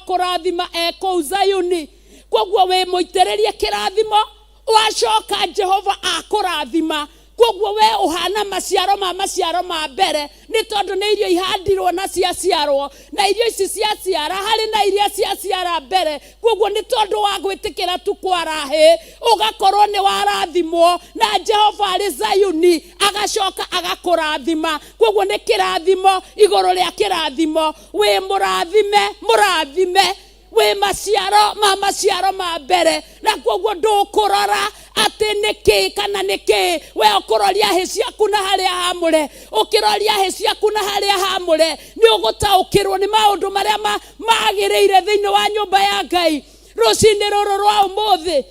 Arokũrathima e kũu Zayuni. Kwoguo wĩ mũitĩrĩrie kĩrathimo, wacoka Jehova akũrathima. Kwoguo we ũhana maciaro ma maciaro ma mbere, nĩ tondũ nĩ irio ihandirwo na ciaciarwo, na irio ici ciaciara harĩ na iria ciaciara mbere. Kwoguo nĩ tondũ wa gwĩtĩkĩra tu kwara hĩ, ũgakorwo nĩ warathimwo na Jehova arĩ Zayuni agacoka agakũrathima. Kwoguo nĩ kĩrathimo igũrũ rĩa kĩrathimo. Wĩ mũrathime, mũrathime, wĩ maciaro ma maciaro ma mbere. Na kwoguo ndũkũrora atĩ nĩ kĩ kana nĩ kĩ, we ũkũroria hĩ ciaku na harĩa hamũre. Ũkĩroria hĩ ciaku na harĩa hamũre, nĩ ũgũtaũkĩrwo nĩ maũndũ marĩa magĩrĩire thĩinĩ wa nyũmba ya Ngai. Rũcinĩ rũrũ rwa ũmũthĩ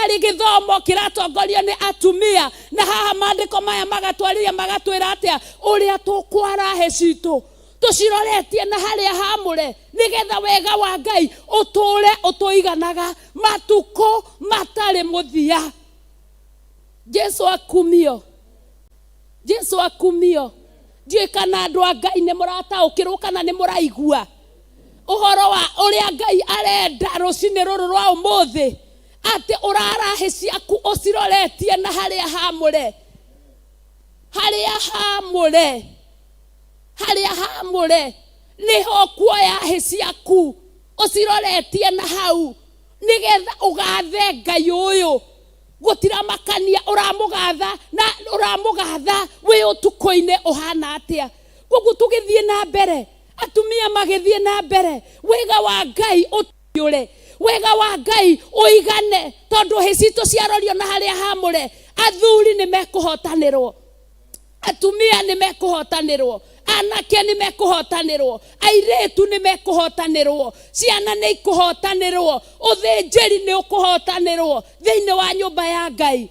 arĩ gĩthomo kĩratongorio nĩ atumia, na haha maandĩko maya magatwarĩria magatwĩra atĩa ũrĩa tũkwara hĩ citũ tũciroretie na harĩa hamũre, nĩgetha wega wa Ngai ũtũũre ũtũiganaga matukũ matarĩ mũthia. Jesu akumio, Jesu akumio. Ndiũĩ kana andũ a Ngai nĩ mũrataũkĩrwo kana nĩ mũraigua ũhoro wa ũrĩa Ngai arenda rũcinĩ rũrũ rwa ũmũthĩ, atĩ ũrara hĩ ciaku ũciroretie na harĩa hamũre, harĩa hamũre, harĩa hamũre nĩho kuoya hĩ ciaku ũciroretie na hau, nĩgetha ũgathe Ngai ũyũ. Gũtiramakania ũramũgatha na ũramũgatha wĩ ũtukũ-inĩ ũhana atĩa. Koguo tũgĩthiĩ na mbere, atumia magĩthiĩ na mbere, wega wa Ngai ũtũiyũre, wega wa Ngai ũigane, tondũ hĩ citũ ciarorio na harĩa hamũre. Athuri nĩ mekũhotanĩrwo, atumia nĩ mekũhotanĩrwo, anake nĩ mekũhotanĩrwo, airĩtu nĩ mekũhotanĩrwo, ciana nĩ ikũhotanĩrwo, ũthĩnjĩri nĩ ũkũhotanĩrwo thĩinĩ wa nyũmba ya Ngai.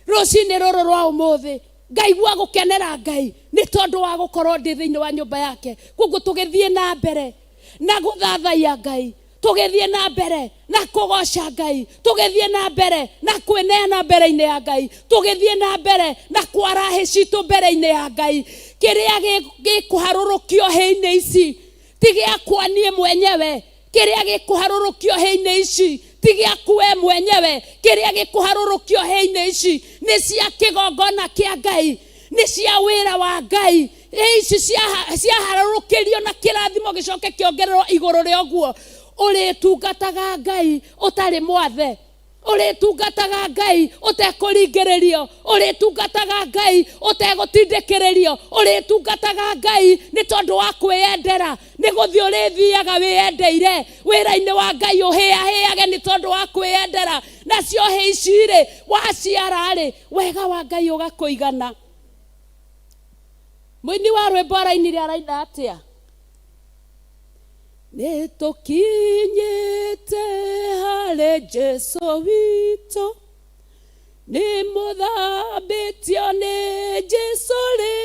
Rũcinĩ rũrũ rwa ũmũthĩ ngaigua gũkenera Ngai nĩ tondũ wa gũkorwo ndĩ thĩinĩ wa nyũmba yake. Koguo tũgĩthiĩ na mbere na gũthathaiya Ngai, tũgĩthiĩ na mbere na kũgoca Ngai, tũgĩthiĩ na mbere na kwĩneana mbere-inĩ ya Ngai, tũgĩthiĩ na mbere na kwara hĩ citũ mbere-inĩ ya Ngai. Kĩrĩa gĩkũharũrũkio hĩ-inĩ ici ti gĩakwa niĩ mwenyewe, kĩrĩa gĩkũharũrũkio hĩ-inĩ ici ti gĩaku we mwenyewe, kĩrĩa gĩkũharũrũkio hĩ-inĩ ici nĩ cia kĩgongona kĩa Ngai, nĩ cia wĩra wa Ngai. Hĩ ici ciaharũrũkĩrio na kĩrathimo gĩcoke kĩongererwo igũrũ rĩa ũguo. Ũrĩtungataga Ngai ũtarĩ mwathe, ũrĩtungataga Ngai ũtekũringĩrĩrio, ũrĩtungataga Ngai ũtegũtindĩkĩrĩrio, ũrĩtungataga Ngai nĩ tondũ wa kwĩyendera. Nĩ gũthiĩ ũrĩthiaga wĩyendeire wĩra-inĩ wa Ngai, ũhĩahĩage nĩ tondũ wa kwĩyendera. Nacio hĩ ici rĩ, waciara rĩ, wega wa Ngai ũgakũigana. Mũini wa rwĩmbo arainire araina atĩa? Nĩ tũkinyĩte harĩ Jesu witũ, nĩ mũthambĩtio nĩ Jesu rĩ,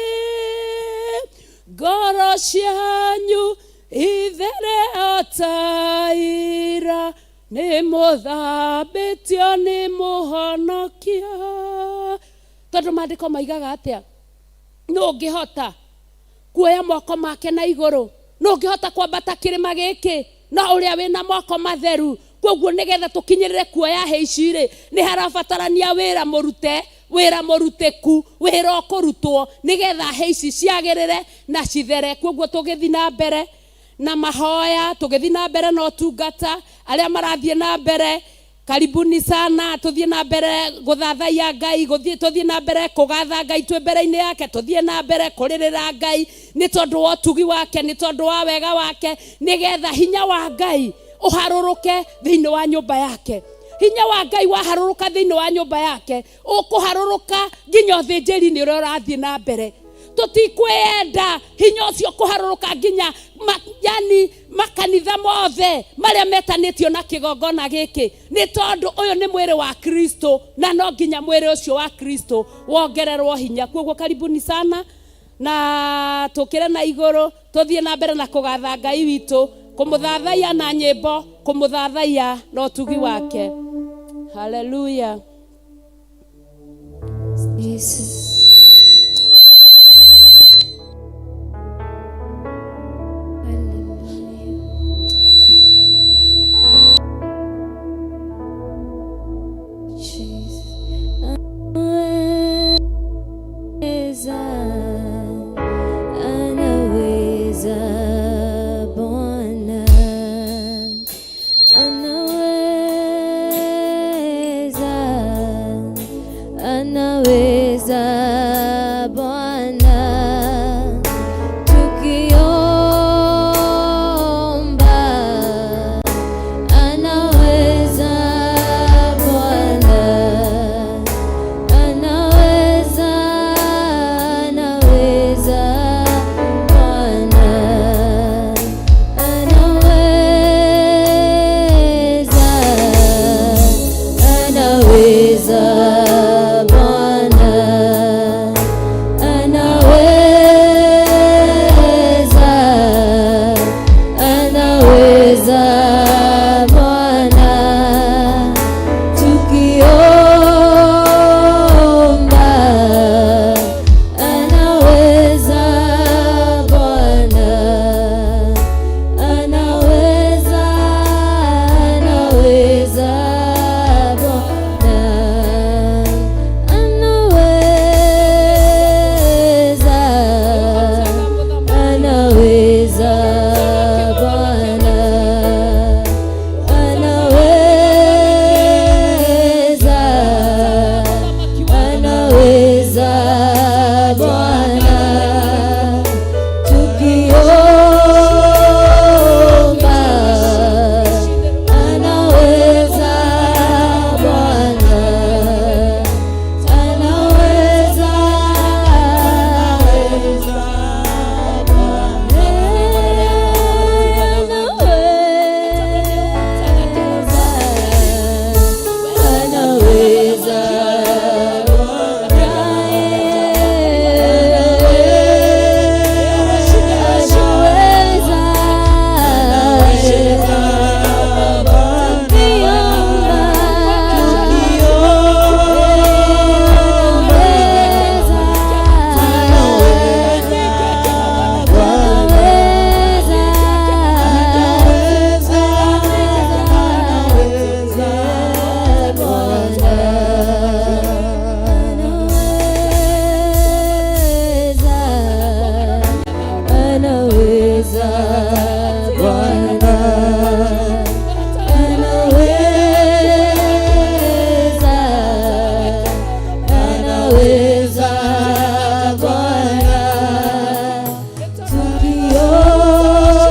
ngoro cianyu ithere o ta ira, nĩ mũthambĩtio nĩ Mũhonokia. Tondũ maandĩko maigaga atĩa? Nũ ũngĩhota kuoya moko make na igũrũ? Nũ ũngĩhota kwambata kĩrĩma gĩkĩ? No ũrĩa wĩna moko matheru. Koguo nĩgetha tũkinyĩrĩre kuoya hĩ ici rĩ, nĩ harabatarania wĩra mũrute, wĩra mũrutĩku, wĩra ũkũrutwo nĩgetha hĩ ici ciagĩrĩre na cithere. Koguo tũgĩthiĩ na mbere na mahoya, tũgĩthiĩ na mbere na ũtungata, arĩa marathiĩ na mbere karibuni sana, tuthiĩ na mbere gũthathaiya Ngai, tuthiĩ na mbere kũgatha Ngai twĩ mbere-inĩ yake, tuthiĩ na mbere kũrĩrĩra Ngai nĩ tondũ wa ũtugi wake, nĩ tondũ wa wega wake, nĩgetha hinya wa Ngai ũharũrũke thĩinĩ wa nyũmba yake. Hinya wa Ngai waharũrũka thĩinĩ wa nyũmba yake, ũkũharũrũka nginya ũthĩnjĩri-inĩ ũrĩa ũrathiĩ na mbere. Tũtikwĩyenda hinya ũcio kũharũrũka nginya yani makanitha mothe marĩa metanĩtio na kĩgongona gĩkĩ, nĩ tondũ ũyũ nĩ mwĩrĩ wa Kristo, na no nginya mwĩrĩ ũcio wa Kristo wongererwo hinya. Koguo karibuni sana, na tũkĩre na igũrũ, tũthiĩ na mbere na kũgatha Ngai witũ, kũmũthathaiya na nyĩmbo, kũmũthathaiya na ũtugi wake. Hallelujah. Jesus. Hallelujah. Anaweza Bwana, tukiomba. Anaweza Bwana, anaweza, anaweza Bwana, anaweza, anaweza Bwana, anaweza, anaweza Bwana, tukiomba. Anaweza Bwana, anaweza, anaweza Bwana, anaweza, anaweza, Anaweza Bwana, anaweza, anaweza Bwana,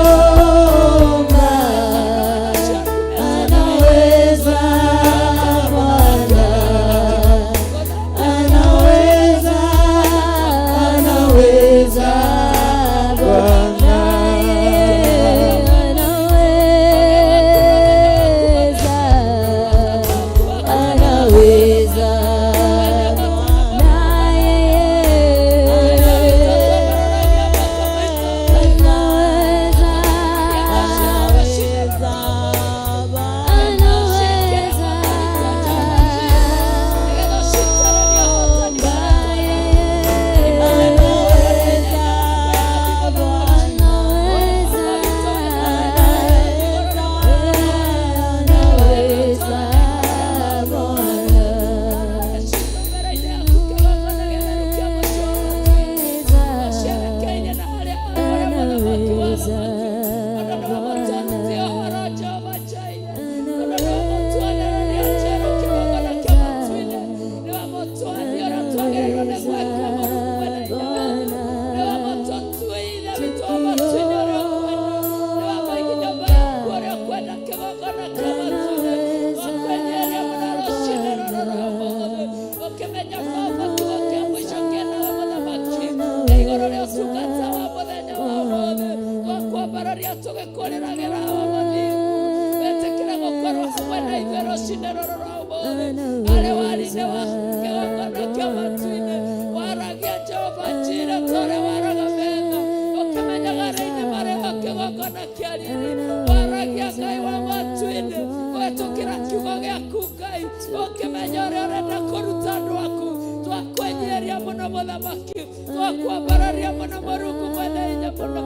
tukiomba. Anaweza Bwana, anaweza, anaweza Bwana, anaweza, anaweza naye anaweza, anaweza, Tũgĩkũrĩragĩra wa mathingu wetĩkĩre gũkorwo hamwe na ithuĩ rũcinĩ rũrũ rwa ũmũthĩ arĩ wari-inĩ wa kĩgongona kĩa matu-inĩ waragia Jehova njira ta ũrĩa waraga metha ũkĩmenyaga rĩini marĩ ho kĩgongona kĩa riri waragia Ngai wa matu-inĩ kũhetũkĩra kiugo gĩaku Ngai ũkĩmenya ũrĩa ũrenda kũruta andũ aku twakwĩnyĩria mũno mũthamaki twakwambararia mũno Mũrungu mwene hinya mũno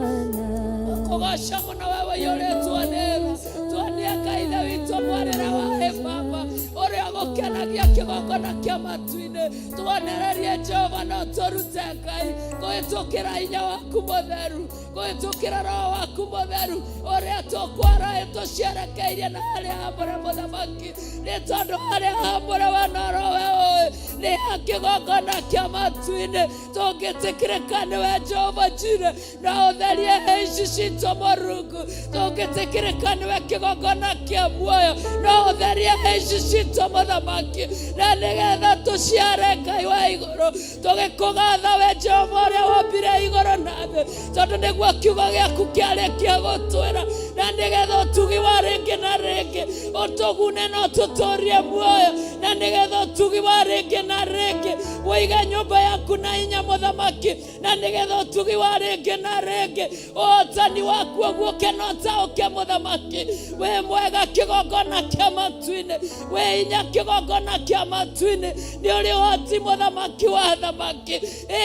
kũgoca mũno wewe ũiyũrĩtwo nĩ tha tuonie Ngai ithe witũ mwarĩre wa ĩ baba ũrĩa ũgũkenagia kĩgongona kĩa matu-inĩ tuonererie Jehova no tũrute Ngai kũhĩtũkĩra hinya waku mũtheru kũhĩtũkĩra roho waku mũtheru ũrĩa tũkwara tũcierekeirie na harĩa hamũre mũthamaki nĩ tondũ harĩa hamũre we norowe ũĩ nĩ ha kĩgongona kĩa matu-inĩ tũngĩtĩkĩrĩka nĩwe Jehova Jire na ũtherie hĩ ici citũ Mũrungu tũngĩtĩkĩrĩka nĩwe kĩgongona kĩa muoyo no ũtherie hĩ ici citũ mũthamaki na nĩgetha tũciare Ngai wa igũrũ tũgĩkũgatha we Jehova ũrĩa wombire igũrũ na thĩ tondũ nĩguo kiugo gĩaku kĩarĩkia gũtwĩra na nĩgetha ũtugi wa rĩngĩ na rĩngĩ ũtũgune na ũtũtũrie muoyo na nĩgetha ũtugi wa rĩngĩ na rĩngĩ Ũige nyũmba yaku na hinya mũthamaki, na nĩgetha ũtugi wa rĩngĩ na rĩngĩ ũhotani waku ũguũke na ũtaũke mũthamaki. Wĩ mwega kĩgongona kĩa matu-inĩ, wĩ hinya kĩgongona kĩa matu-inĩ, nĩ ũrĩ ũhoti mũthamaki wa athamaki.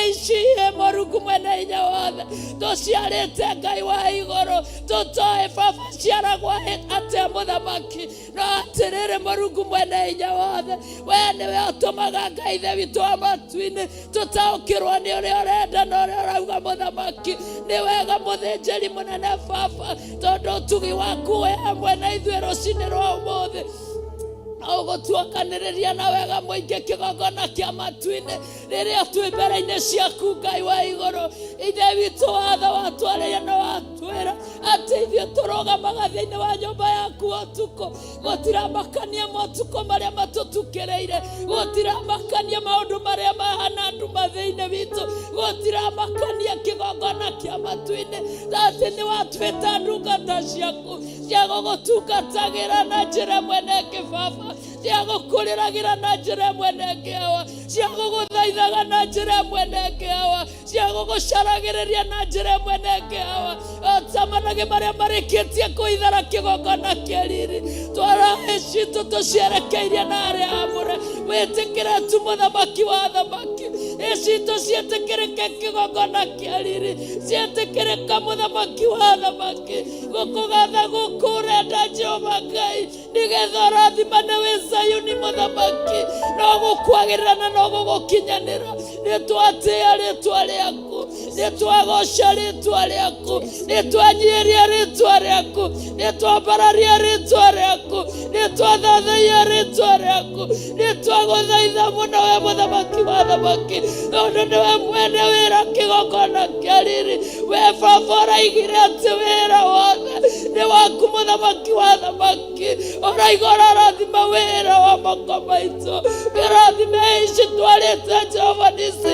Ici Mũrungu mwene hinya wothe, tũciarĩte Ngai wa igũrũ, tũtoĩ baba ciaragwo atĩa mũthamaki, no atĩrĩrĩ Mũrungu mwene hinya wothe, we nĩwe ũtũmaga Ngai ithe witũ wa matu-inĩ tũtaũkĩrwo nĩ ũrĩa ũrenda na ũrĩa ũrauga mũthamaki. Nĩ wega mũthĩnjĩri mũnene baba, tondũ ũtugi waku wĩ hamwe na ithuĩ rũcinĩ rwa ũmũthĩ, ũgũtuokanĩrĩria na wega mũingĩ kĩgongona kĩa matu-inĩ rĩrĩa twĩ mbere-inĩ ciaku Ngai wa igũrũ. Ithe witũ watho watwarĩria na watwĩra atĩ ithuĩ tũrũgamaga thĩinĩ wa nyũmba yaku ũtukũ. Gũtiramakania motukũ marĩa matũtukĩrĩire, gũtiramakania maũndũ marĩa mahana nduma thĩinĩ witũ, gũtiramakania kĩgongona kĩa matu-inĩ, atĩ nĩ watwĩta ndungata ciaku cia gũgũtungatagĩra na njĩra ĩmwe na ĩngĩ baba, cia gũkũrĩragĩra na njĩra ĩmwe na ĩngĩ awa, cia gũgũthaithaga na njĩra ĩmwe na ĩngĩ awa, cia gũgũcaragĩrĩria na njĩra ĩmwe na ĩngĩ awa, o ta managĩ marĩa marĩkĩtie kũithara kĩgongona kĩa riri. Twara citũ tũcierekeirie na arĩa amũre, wĩtĩkĩre tu mũthamaki wa athamaki. Icitũ ciĩtĩkĩrĩke kĩgongona kĩa riri, ciĩtĩkĩrĩka mũthamaki wa athamaki. Gũkũgatha gũkũ ũrenda Jehova Ngai, nĩgetha ũrathimane wĩ Zayuni mũthamaki, no gũkwagĩrĩra na no gũgũkinyanĩra. Nĩ twatĩĩa rĩtwa rĩaku, nĩ twagoca rĩtwa rĩaku, nĩ twanyiĩria rĩtwa rĩaku, nĩ twambararia rĩtwa rĩaku, nĩ twathathaia rĩtwa rĩaku, nĩ twagũthaitha mũno we mũthamaki wa athamaki, tondũ nĩwe mwene wĩra kĩgongona kĩa riri. We baba ũraigire atĩ wĩra wothe nĩ waku mũthamaki wa athamaki, ũraiga ũrarathima wĩra wa moko maitũ. Kĩrathime ici twarĩte Jehova nisi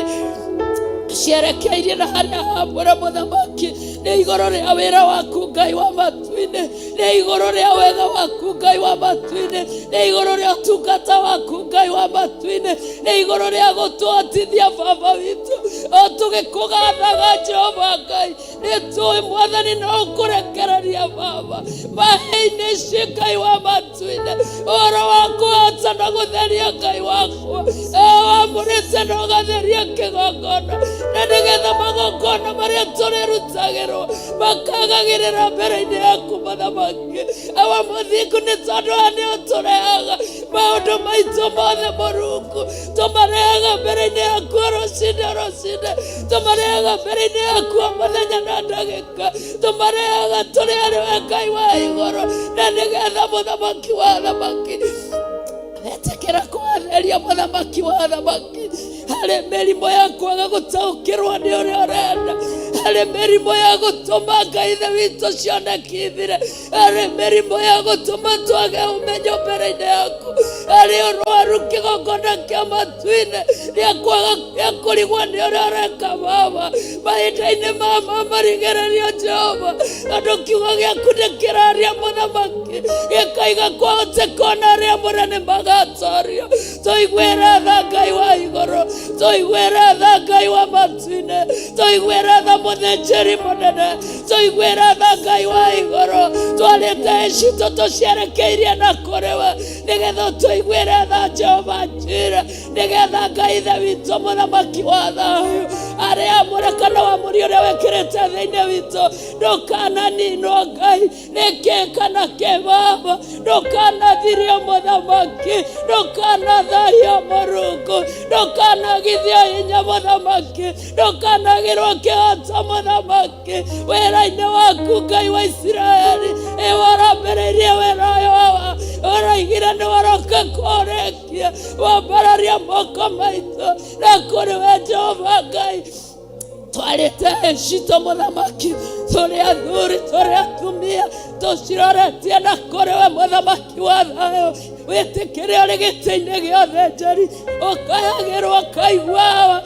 cierekeirie na harĩa hamũre mũthamaki, nĩ igũrũ rĩa wĩra waku Ngai wa matu-inĩ, nĩ igũrũ rĩa wega waku Ngai wa matu-inĩ, nĩ igũrũ rĩa ũtungata waku Ngai wa matu-inĩ, nĩ igũrũ rĩa gũtũhotithia baba witũ o tũgĩkũgathaga Jehova Ngai. Nĩ tũĩ mwathani no ũkũrekereria baba maĩ-inĩ ici Ngai wa matu-inĩ, ũhoro wa kũhota na gũtheria Ngai wakwa, wamũrĩte na ũgatheria kĩgongona, na nĩgetha magongona marĩa tũrĩrutagĩrwo makagagĩrĩra mbere-inĩ yaku mũthamaki. Awa mũthingu, nĩ tondũ aya nĩ ũtũrehaga maũndũ maitũ mothe Mũrungu, tũmarehaga mbere-inĩ yaku rũcinĩ rũcinĩ, tũmarehaga mbere-inĩ yaku o mũthenya na ndagĩka, tũmarehaga tũrĩ arĩ we Ngai wa igũrũ, na nĩgetha mũthamaki wa athamaki etĩkĩra kũatheria mũthamaki wa athamaki. Harĩ mĩrimũ ya kwaga gũtaũkĩrwo nĩ ũrĩa ũrenda, harĩ mĩrimũ ya gũtũma Ngai ithe witũ cioneki ithire, harĩ mĩrimũ ya gũtũma twage ũmenyo mbere-inĩ yaku, harĩ ũrwaru kĩgongona kĩa matu-inĩ rĩa kwaga rĩa kũrigwo nĩ ũrĩa ũreka baba mahinda-inĩ ma marigĩrĩrio Jehova, tondũ kiugo gĩaku nĩ kĩraria mũthamaki gĩkaiga kwahoteka ona arĩa amũre nĩ magatorio. Tũiguĩre tha Ngai wa igũrũ, tũiguĩre tha Ngai wa matu-inĩ, tũiguĩre tha mũthĩnjĩri mũnene, tũiguĩre tha Ngai wa igũrũ. Twarĩte citũ tũcierekeirie na kũrĩ we, nĩgetha ũtũiguĩre tha Jehova Jire, nĩgetha Ngai ithe witũ mũthamaki wa thayũ, arĩa amũre kana wamũri ũrĩa wĩkĩrĩte thĩinĩ witũ ndũkananinwo Ngai nĩkĩ kana kĩ baba, ndũkanathirio mũthamaki, ndũkanathahio Mũrungu, ndũkanagithio hinya mũthamaki, ndũkanagĩrwo kĩhoto mũthamaki wĩra-inĩ waku Ngai wa Isiraeli. Ĩ warambĩrĩirie wĩra ũyũ wa ũraigire nĩ waroka kũrĩkia, wambararia moko maitũ na kũrĩ we Jehova Ngai. Twarĩte citũ mũthamaki, tũrĩ athuri tũrĩ atumia, tũciroretie na kũrĩ we mũthamaki wa thayũ. Wĩtĩkĩre ũrĩ gĩtĩ-inĩ gĩa ũthĩnjĩri, ũkayagĩrwo ũkaiguawa,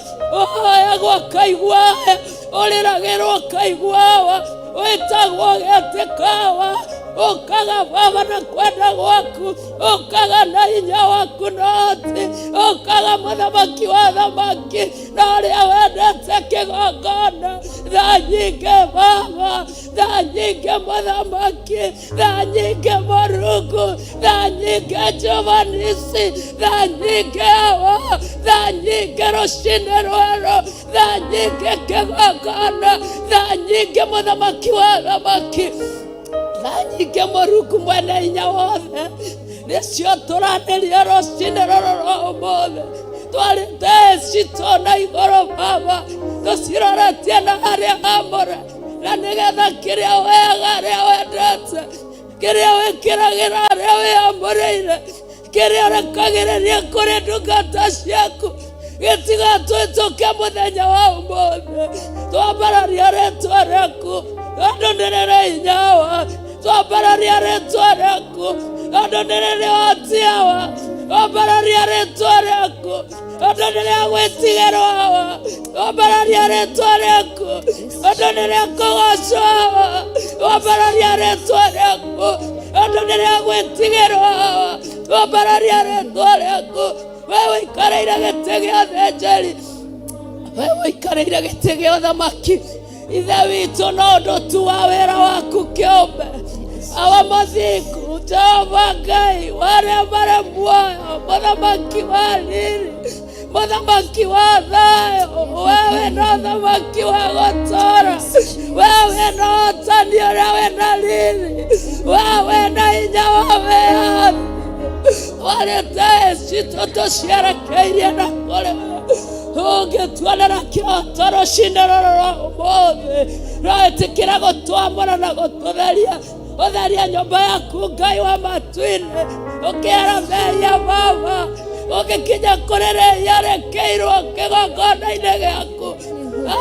ũhoyagwo ũkaiguawa, ũrĩragĩrwo ũkaiguawa, wĩtagwo ũgetĩkawa. Ũkaga Baba na kwenda gwaku, ũkaga na hinya waku na ũhoti, ũkaga mũthamaki wa thamaki na ũrĩa wendete kĩgongona. Tha nyingĩ Baba, tha nyingĩ mũthamaki, tha nyingĩ Mũrungu, tha nyingĩ Jovanisi, tha nyingĩ Awa, tha nyingĩ rũcinĩ rwerũ, tha nyingĩ kĩgongona, tha nyingĩ mũthamaki wa thamaki, tha nyingĩ Mũrungu mwene hinya wothe. Nĩcio tũranĩria rũcinĩ rũrũ rwa ũmũthĩ, twarĩte citũ na igũrũ Baba, tũciroretie na harĩa hamũre, na nĩgetha kĩrĩa wega arĩa wendete, kĩrĩa wĩkĩragĩra arĩa wĩamũrĩire, kĩrĩa ũrekagĩrĩria kũrĩ ndungata ciaku gĩtigatwĩtũke mũthenya wa ũmũthĩ. Twambararia rĩtwa rĩaku tondũ nĩ rĩrĩ hinya wa, twambararia rĩtwa rĩaku tondũ nĩ rĩrĩ ũhoti wa, twambararia rĩtwa rĩaku tondũ nĩ rĩa gwĩtigĩrwo wa, twambararia rĩtwa rĩaku tondũ nĩ rĩa kũgocwo wa, twambararia rĩtwa rĩaku tondũ nĩ rĩa gwĩtigĩrwo wa, twambararia rĩtwa rĩaku. We ũikarĩire gĩtĩ gĩa thĩnjĩri, we ũikarĩire gĩtĩ gĩa ũthamaki, Ithe witũ, no ũndũ tu wa wĩra waku kĩũmbe. Awa mũthingu, Jehova Ngai warĩa marĩ muoyo, mũthamaki wa riri, mũthamaki wa thayũ, wewe no thamaki wa gũtũũra, wewe no ũtani ũrĩa wĩna riri, wewe na hinya wa wĩyathi. Twarĩte citũ tũcierekeirie na kũrĩ we, ũngĩtuonera kĩhoto rũcinĩ rũrũ rwa ũmũthĩ, roĩtĩkĩra gũtwamũra na gũtũtheria, ũtherie nyũmba yaku Ngai wa matu-inĩ, ũkĩara mehia Baba, ũgĩkinya kũrĩ rĩhia rĩkĩirwo kĩgongona-inĩ gĩaku.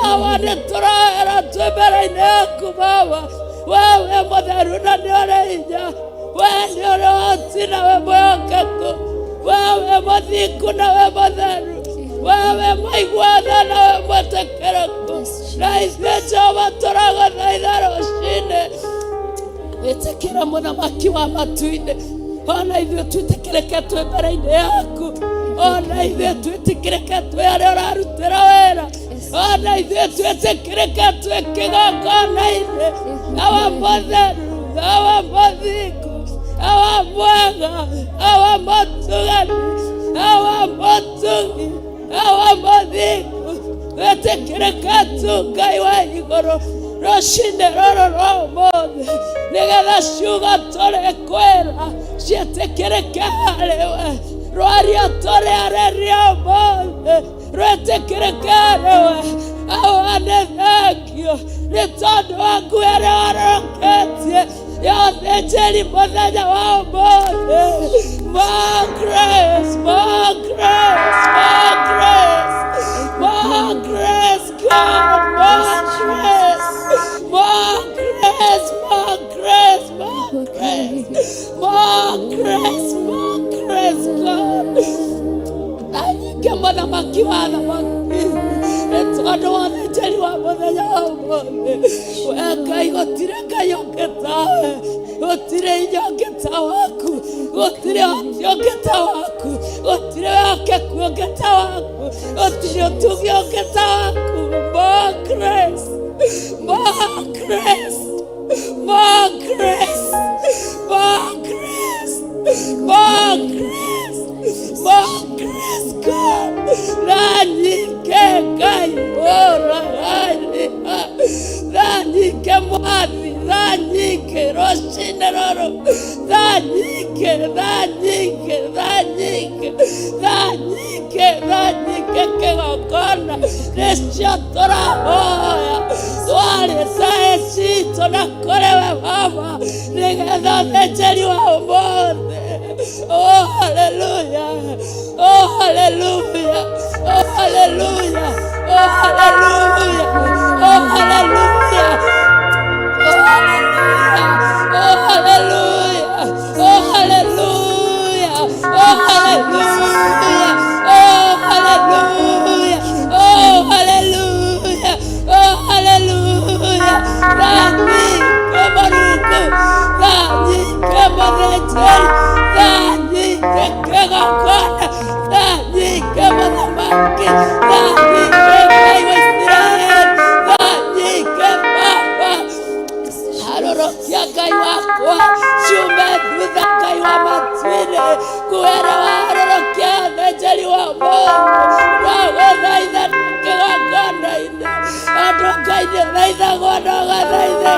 Awa, nĩ tũroera twĩ mbere-inĩ yaku Baba, wewe mũtheru na nĩ ũrĩ hinya, we nĩ ũrĩ ũhoti na wĩ mwĩhokeku, wewe mũthingu na wĩ mũtheru, wewe mũiguana na wĩ mwĩtĩkĩrĩku. Na ithuĩ Jehova tũragũthaitha rũcinĩ, wĩtĩkĩre mũthamaki wa matu-inĩ, ona ithuĩ twĩtĩkĩrĩke twĩ mbere-inĩ yaku, ona ithuĩ twĩtĩkĩrĩke twĩ arĩa ũrarutĩra wĩra, ona ithuĩ twĩtĩkĩrĩke twĩ kĩgongona-inĩ. Awa mũtheru, awa mũthingu, awa mwega, awa mũtugani, awa mũtugi, awa mũthingu, wĩtĩkĩrĩke tu Ngai wa igũrũ rũcinĩ rũrũ rwa ũmũthĩ, nĩgetha ciugo tũrĩ kwĩra ciĩtĩkĩrĩke harĩ we, rwario tũrĩarĩria ũmũthĩ rwĩtĩkĩrĩke harĩ we. Awa, nĩ thengio nĩ tondũ waku ĩrĩa waroroketie ya ũthĩnjĩri mũthenya wa ũmũthĩ. More grace, more grace, more grace, more grace, God, more grace, more grace, more grace, more grace, more grace, more grace, God. Na nyingĩ mũthamaki wa thamaki, nĩ tondũ wa ũthĩnjĩri wa mũthenya wa ũmũthĩ. We Ngai, gũtirĩ Ngai ũngĩ tawe, gũtirĩ hinya ũngĩ ta waku, gũtirĩ ũhoti ũngĩ ta waku, gũtirĩ wĩhokeku ũngĩ ta waku, gũtirĩ ũtugi ũngĩ ta waku. More grace, more grace, more grace, more grace, more grace, more grace, God. Na nyingĩ Ngai ũragani, tha nyingĩ Mwathi, tha nyingĩ rũcinĩ rũrũ, tha nyingĩ, tha nyingĩ, tha nyingĩ, tha nyingĩ, tha nyingĩ kĩgongona nĩcio tũrahoya. Twarĩte citũ na kũrĩ we Baba, nĩgetha ũthĩnjĩri wa ũmũthĩ. Oh hallelujah, oh hallelujah, oh hallelujah, oh hallelujah, oh hallelujah. Oh hallelujah! Oh hallelujah! Oh hallelujah! Oh hallelujah! Oh hallelujah! Oh hallelujah! Oh hallelujah! Tha nyingĩ Mũrungu, tha. Athĩnjĩri thaa nyingĩ kĩgongona, thaa nyingĩ mũthamaki, thaa nyingĩ Ngai wa Isiraeli, thaa nyingĩ Baba. Harũrũkia Ngai wakwa ciume thutha Ngai wa matu-inĩ, kuwere waharũrũkia athĩnjĩri wa ũmũthĩ, ndagũthaitha kĩgongona-inĩ. Andũ Ngai nĩ ũthaithagwo na ũgathaithĩka,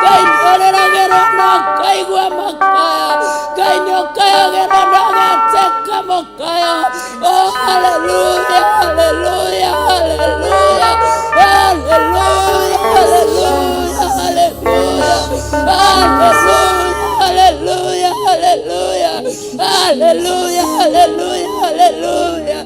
Ngai nĩ ũrĩragĩrwo na ũkaigua makaya, Ngai nĩ ũkayagĩrwo na ũgetĩka mũkayo. Oh, hallelujah, hallelujah, hallelujah, hallelujah, hallelujah, hallelujah, hallelujah, hallelujah, hallelujah, hallelujah, hallelujah.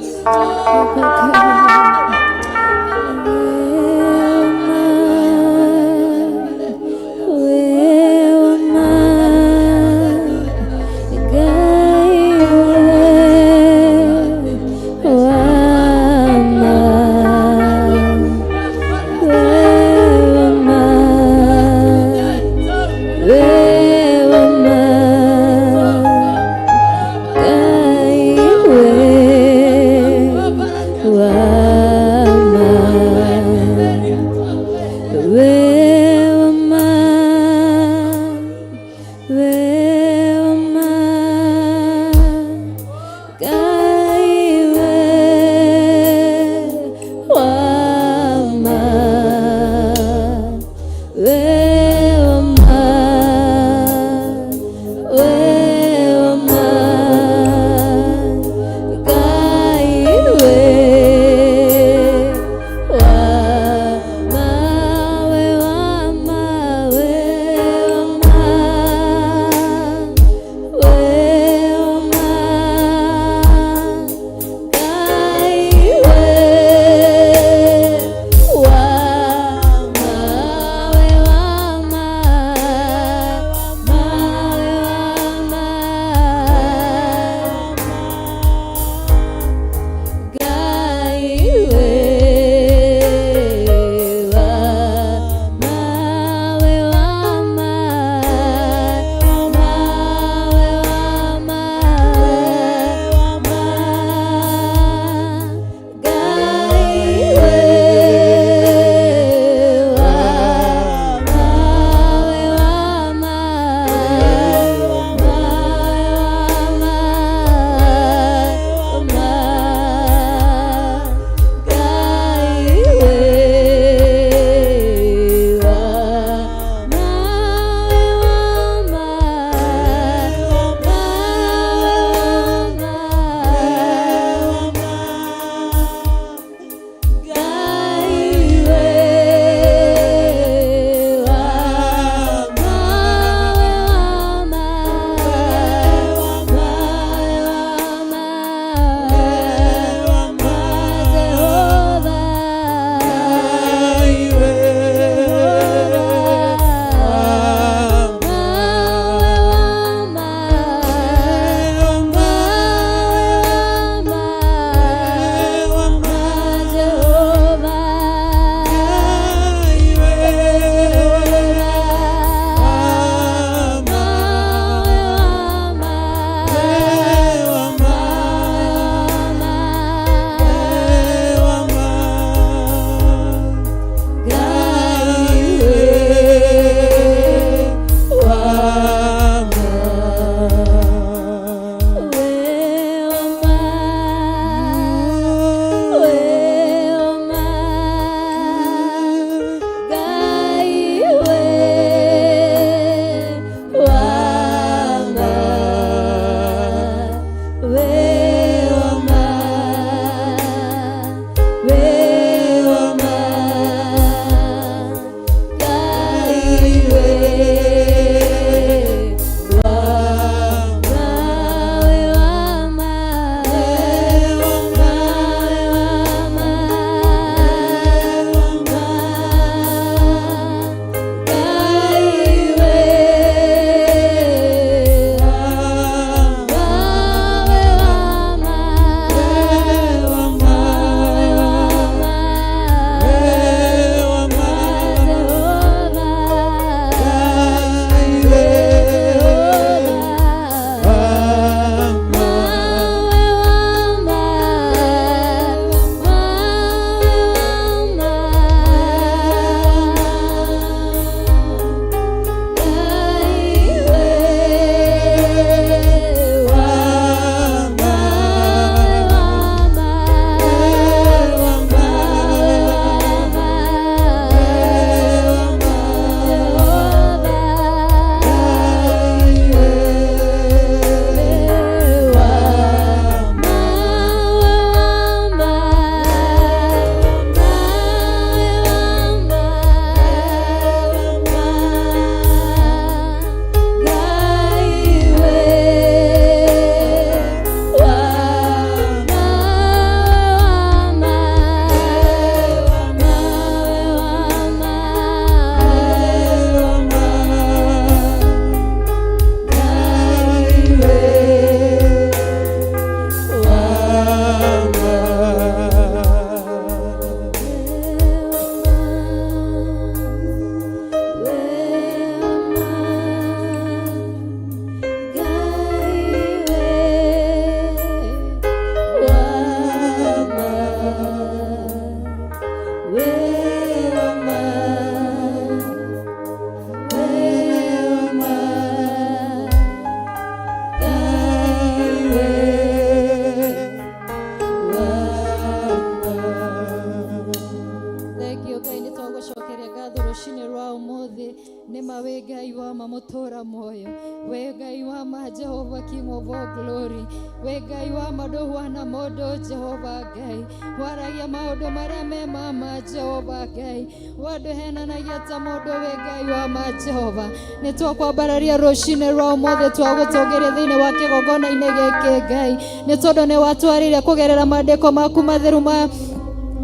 Ngai wa ma, Jehova, King of all glory. Wĩ Ngai wa ma, ndũhuana mũndũ, Jehova Ngai. Waragia maũndũ marĩa me ma ma, Jehova Ngai. Wandũhenanagia ta mũndũ, wĩ Ngai wa ma, Jehova. Nĩ twakwambararia rũcinĩ rwa ũmũthĩ, twagũtongoria thĩinĩ wa kĩgongona-inĩ gĩkĩ, Ngai, nĩ tondũ nĩ watwarĩire kũgerera maandĩko maku matheru ma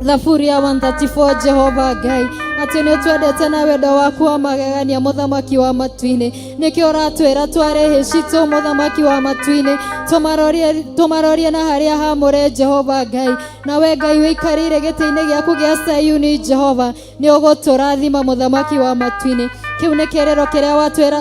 Thaburi ya 134, Jehova Ngai, atĩ nĩ ũtwendete na wendo waku wa magegania, mũthamaki wa matu-inĩ. Nĩkĩo ũratwĩra tware hĩ citũ, mũthamaki wa matu-inĩ, tũmarorie, tũmarorie na harĩa hamũre, Jehova Ngai. Nawe Ngai wĩikarĩire gĩtĩ-inĩ gĩaku gĩa Sayuni, Jehova, nĩ ũgũtũrathima, mũthamaki wa matu-inĩ. Kĩu nĩ kĩĩrĩro kĩrĩa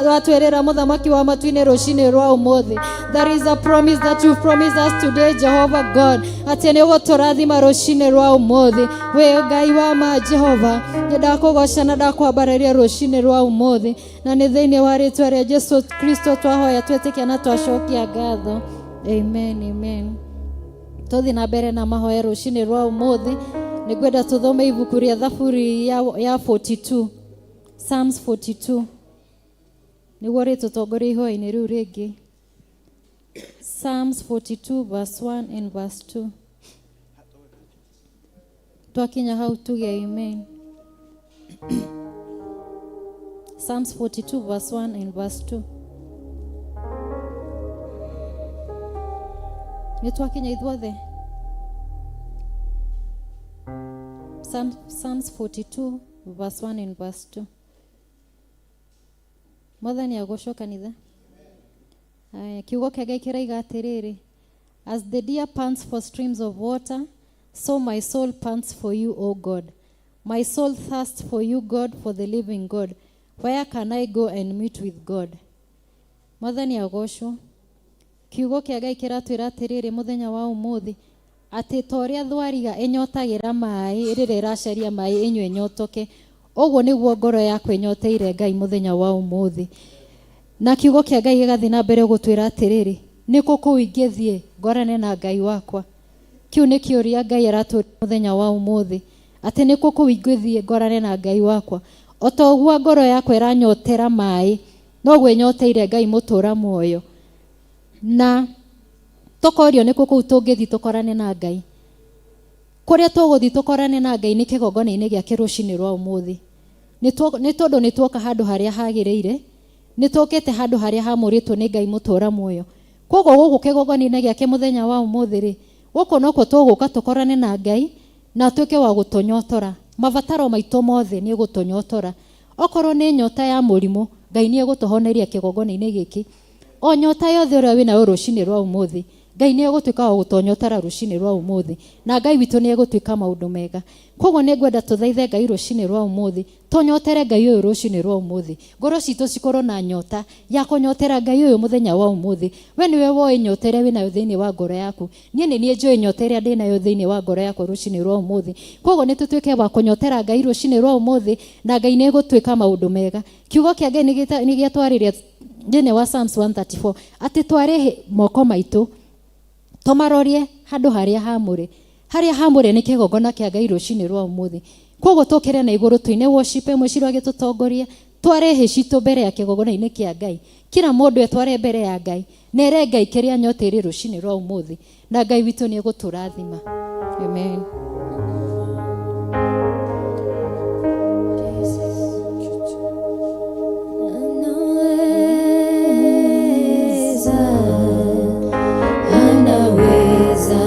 watwĩrĩra, mũthamaki wa matu-inĩ, rũcinĩ rwa ũmũthĩ. That is a promise that you promised us today, Jehovah God, atĩ nĩ ũgũtũrathima rũcinĩ rwa ũmũthĩ. Wĩ Ngai wa ma, Jehova. Nĩ ndakũgoca na ndakwambararia rũcinĩ rwa ũmũthĩ, na nĩ thĩinĩ wa rĩtwa rĩa Jesu Kristo twahoya, twĩtĩkia na twacokia ngatho. Amen, amen. Tũthiĩ na mbere na mahoya rũcinĩ rwa ũmũthĩ. Nĩ ngwenda tũthome ibuku rĩa Thaburi ya 42, Psalms 42, nĩguo rĩtũtongoria ihoya-inĩ rĩu rĩngĩ. Psalms 42 verse 1 and verse 2. Twakinya hau tuge amen. Psalms 42 verse 1 and verse 2. Nĩ twakinya ithuothe? Psalms 42 verse 1 and verse 2. Mwathani agocwo, kanitha. Aya, kiugo kĩa Ngai kĩraiga atĩrĩrĩ: "As the deer pants for streams of water, so my soul pants for you, O God. My soul thirsts for you, God, for the living God. Where can I go and meet with God?" Mwathani agocwo. Kiugo kĩa Ngai kĩratwĩra atĩrĩrĩ mũthenya wa ũmũthĩ, atĩ ta ũrĩa thwariga ĩnyotagĩra maĩ rĩrĩa ĩracaria maĩ ĩnyue ĩnyotoke, ũguo nĩguo ngoro yakwa ĩnyoteire Ngai mũthenya wa ũmũthĩ. Na kiugo kĩa Ngai gĩgathiĩ na mbere gũtwĩra atĩrĩrĩ, nĩ kũ kũu ingĩthiĩ ngorane na Ngai wakwa? Kĩu nĩ kĩũria Ngai aratũria mũthenya wa ũmũthĩ, atĩ nĩ kũ kũu ingĩthiĩ ngorane na Ngai wakwa? O ta ũguo ngoro yakwa ĩranyotera maĩ, noguo ĩnyoteire Ngai mũtũra muoyo. Na tũkorio nĩ kũ kũu tũngĩthiĩ tũkorane na Ngai? Kũrĩa tũgũthiĩ tũkorane na Ngai nĩ kĩgongona-inĩ gĩake rũcinĩ rwa ũmũthĩ. Nĩ tondũ nĩ tuoka handũ harĩa hagĩrĩire, nĩ tũkĩte handũ harĩa hamũrĩtwo nĩ Ngai mũtũra muoyo. Koguo gũkũ kĩgongona-inĩ gĩake mũthenya wa ũmũthĩ rĩ, gũkũ nokuo tũgũka tũkorane na Ngai na atuĩke wa gũtũnyotora mabataro maitũ mothe. Nĩ gũtũnyotora, okorwo nĩ nyota ya mũrimũ, Ngai nĩ egũtũhoneria kĩgongona-inĩ gĩkĩ. O nyota yothe ũrĩa wĩnayo rũcinĩ rwa ũmũthĩ, Ngai nĩ egũtuĩka wa gũtonyotara rũcinĩ rwa ũmũthĩ, na Ngai witũ nĩ egũtuĩka maũndũ mega. Koguo nĩ ngwenda tũthaithe Ngai rũcinĩ rwa ũmũthĩ, tũnyotere Ngai ũyũ rũcinĩ rwa ũmũthĩ, ngoro citũ cikorwo na nyota ya kũnyotera Ngai ũyũ mũthenya wa ũmũthĩ. We nĩwe woĩ nyota ĩrĩa wĩnayo thĩinĩ wa ngoro yaku. Niĩ nĩ niĩ njũĩ nyota ĩrĩa ndĩnayo thĩinĩ wa ngoro yakwa rũcinĩ rwa ũmũthĩ. Koguo nĩ tũtuĩke wa kũnyotera Ngai rũcinĩ rwa ũmũthĩ, na Ngai nĩ egũtuĩka maũndũ mega. Kiugo kĩa Ngai nĩ gĩatwarĩria thĩinĩ wa Psalms 134 atĩ tware moko maitũ tũmarorie handũ harĩa hamũre. Harĩa hamũre nĩ kĩgongona kĩa Ngai rũcinĩ rwa ũmũthĩ. Koguo tũkĩre na igũrũ, tũine worship ĩmwe, Ciro agĩtũtongoria, tware hĩ citũ mbere ya kĩgongona-inĩ kĩa Ngai. Kila mũndũ etware mbere ya Ngai na ere Ngai kĩrĩa nyoteire rũcinĩ rwa ũmũthĩ, na Ngai witũ nĩ egũtũrathima. Amen. Anaweza, anaweza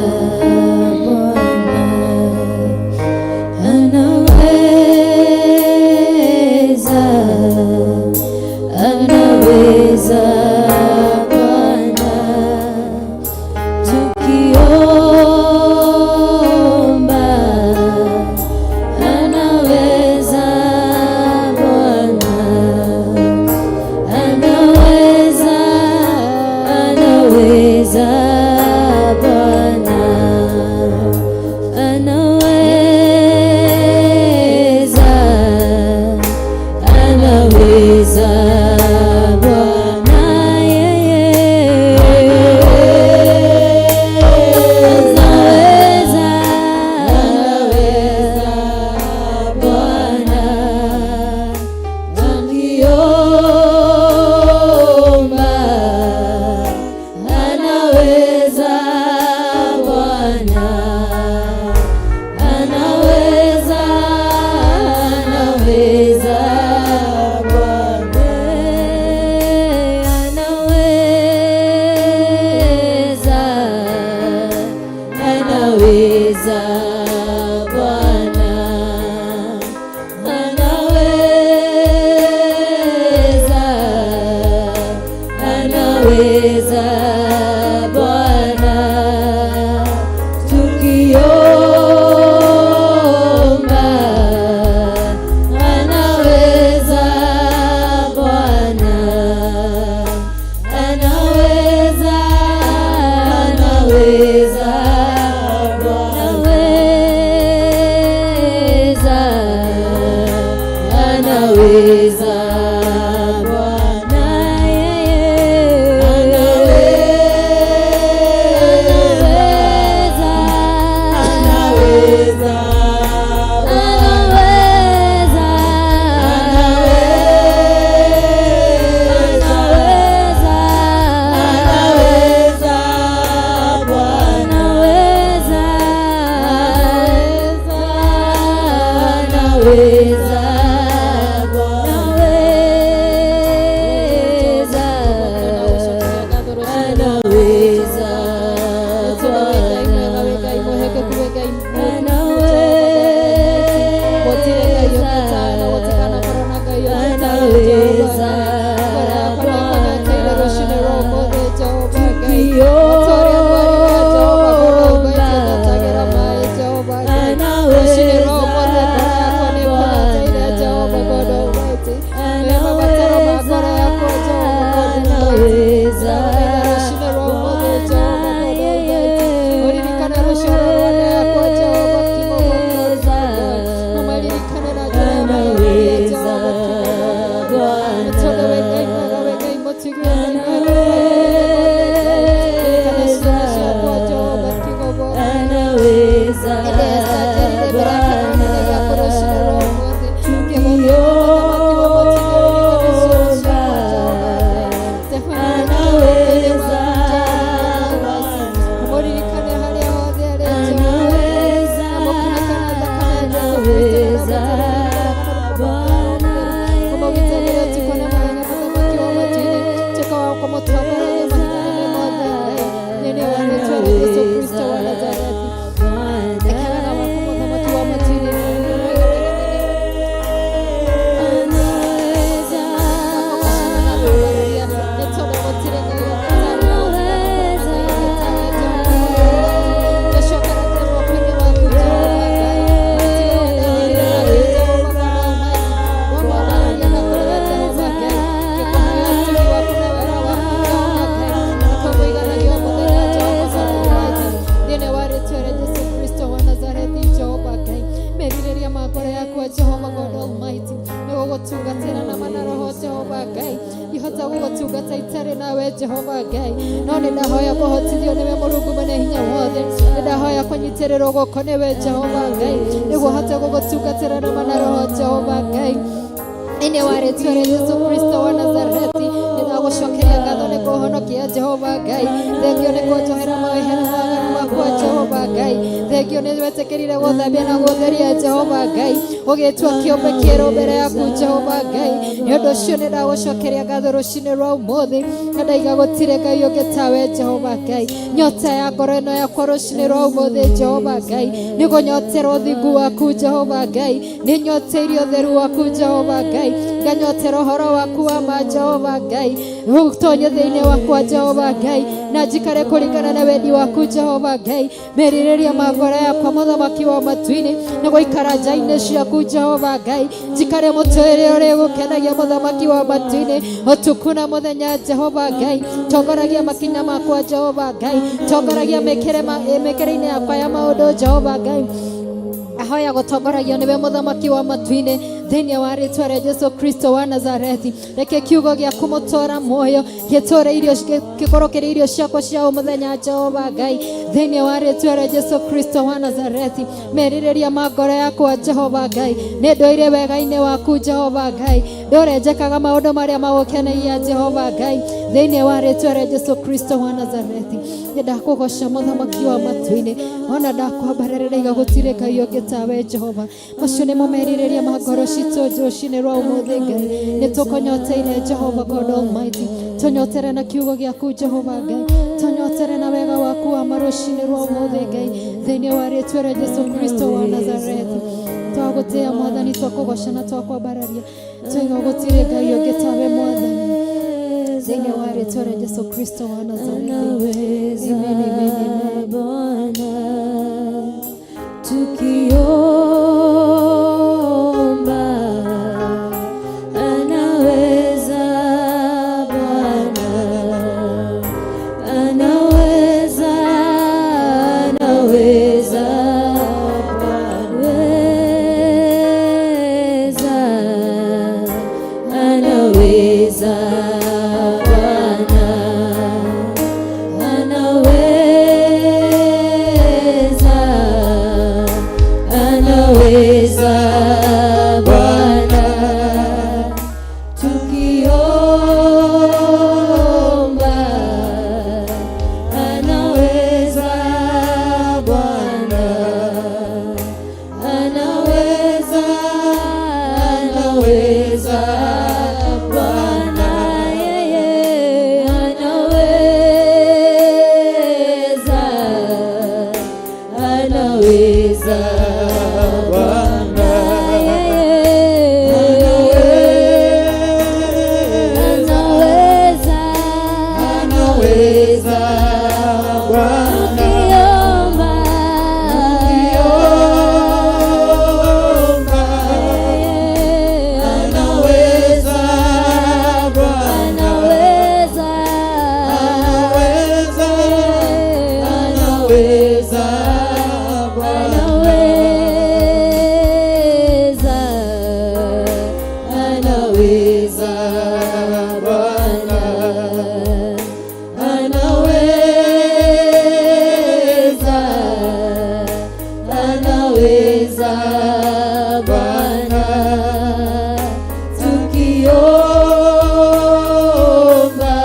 Bwana, anaweza, anaweza Bwana, tukiomba. Anaweza Bwana, tukiomba. Anaweza Bwana, anaweza, anaweza Bwana, anaweza, anaweza Bwana, yeye anaweza, anaweza, anaweza, anaweza, anaweza Bwana, anaweza, anaweza Bwana, anaweza, anaweza Ũgĩtua kĩũmbe kĩerũ mbere yaku Jehova Ngai. Nĩ ũndũ ũcio nĩ ndagũcokeria ngatho rũcinĩ rwa ũmũthĩ, na ndaiga gũtirĩ Ngai ũngĩ tawe Jehova Ngai. Nyota ya ngoro ĩno yakwa rũcinĩ rwa ũmũthĩ Jehova Ngai nĩ kũnyotera ũthingu waku Jehova Ngai, nĩ nyoteirie ũtheru waku Jehova Ngai, nganyotera ũhoro waku wa ma Jehova Ngai, ũtonye thĩinĩ wakwa Jehova Ngai, na njikare kũringana na wendi waku Jehova Ngai. Merirĩria ma ngoro yakwa mũthamaki wa matu-inĩ nĩ gũikara nja-inĩ ciaku Jehova Ngai, njikare mũtũrĩre ũrĩa ũgũkenagia mũthamaki wa matu-inĩ ũtukũ na mũthenya Jehova Ngai. Tongoragia makinya makwa Jehova Ngai, tongoragia mĩkĩre-inĩ yakwa ya maũndũ Jehova Ngai. Ahoya gũtongoragio nĩwe mũthamaki wa matu-inĩ thĩinĩ wa rĩtwa rĩa Jesu Kristo wa Nazarethi. Reke kiugo gĩaku mũtũra muoyo gĩtũre irio, gĩkorwo kĩrĩ irio ciakwa cia o mũthenya Jehova Ngai, thĩinĩ wa rĩtwa rĩa Jesu Kristo wa Nazarethi. Merirĩria ma ngoro yakwa Jehova Ngai nĩ ndũire wega-inĩ waku Jehova Ngai, ndũre njĩkaga maũndũ marĩa magũkenagia Jehova Ngai, thĩinĩ wa rĩtwa rĩa Jesu Kristo wa Nazarethi. Nĩ ndakũgoca mũthamaki wa matu-inĩ, ona ndakwambarĩrĩra iga gũtirĩ Ngai ũngĩ tawe Jehova. Macio nĩmo merirĩria ma ngoro citũ rũcinĩ rwa ũmũthĩ Ngai. Nĩ tũkũnyoteire Jehova God Almighty, tũnyotere na kiugo gĩaku Jehova Ngai, tũnyotere na wega waku wa ma rũcinĩ rwa ũmũthĩ Ngai, thĩinĩ wa rĩtwa rĩa Jesu Kristo wa Nazarethi. Twagũtĩĩa Mwathani, twakũgoca na twakwambararia, twaiga gũtirĩ Ngai ũngĩ tawe Mwathani. Thĩinĩ wa rĩtwa rĩa Jesu Kristo wa Nazarethi. Anaweza. Amen, amen, amen. Bwana, tukiomba anaweza. Bwana anaweza, anaweza, weza, anaweza. Bwana anaweza, anaweza. Bwana, tukiomba anaweza. Bwana anaweza, anaweza. Bwana yeye anaweza, anaweza. Bwana yeye anaweza, Anaweza Bwana. Tukiomba Tukiomba yeye anaweza Bwana. Anaweza, Anaweza, anaweza Bwana. Anaweza, anaweza. Bwana anaweza, anaweza. Bwana, tukiomba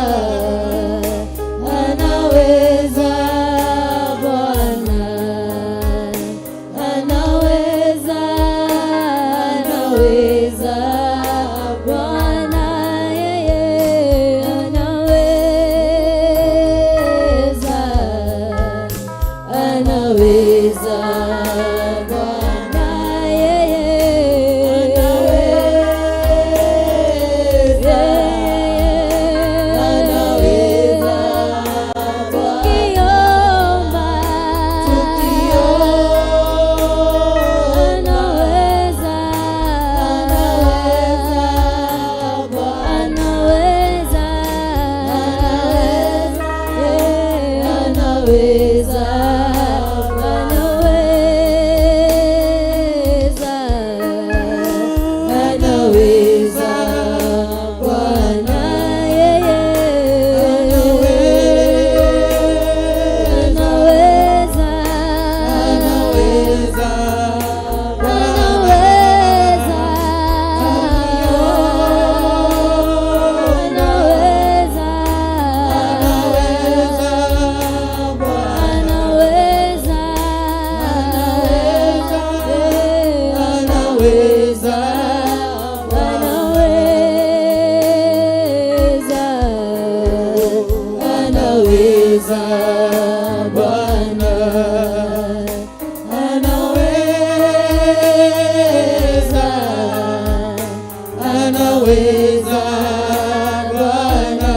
anaweza. Bwana anaweza, anaweza. Bwana yeye anaweza, anaweza. Bwana yeye anaweza, anaweza. Tukiomba Tukiomba anaweza, anaweza Bwana. Anaweza, anaweza, anaweza, anaweza. Bwana yeye anaweza, Anaweza anaweza, anaweza, anaweza Bwana. Anaweza, Anaweza anaweza, anaweza Bwana. Anaweza, anaweza Bwana.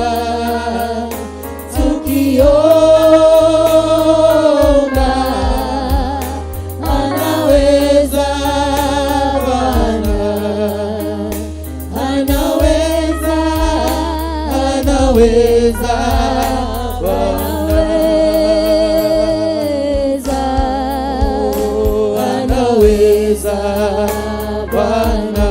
Tukiomba anaweza Bwana. Anaweza, anaweza Bwana. Anaweza, Anaweza Bwana.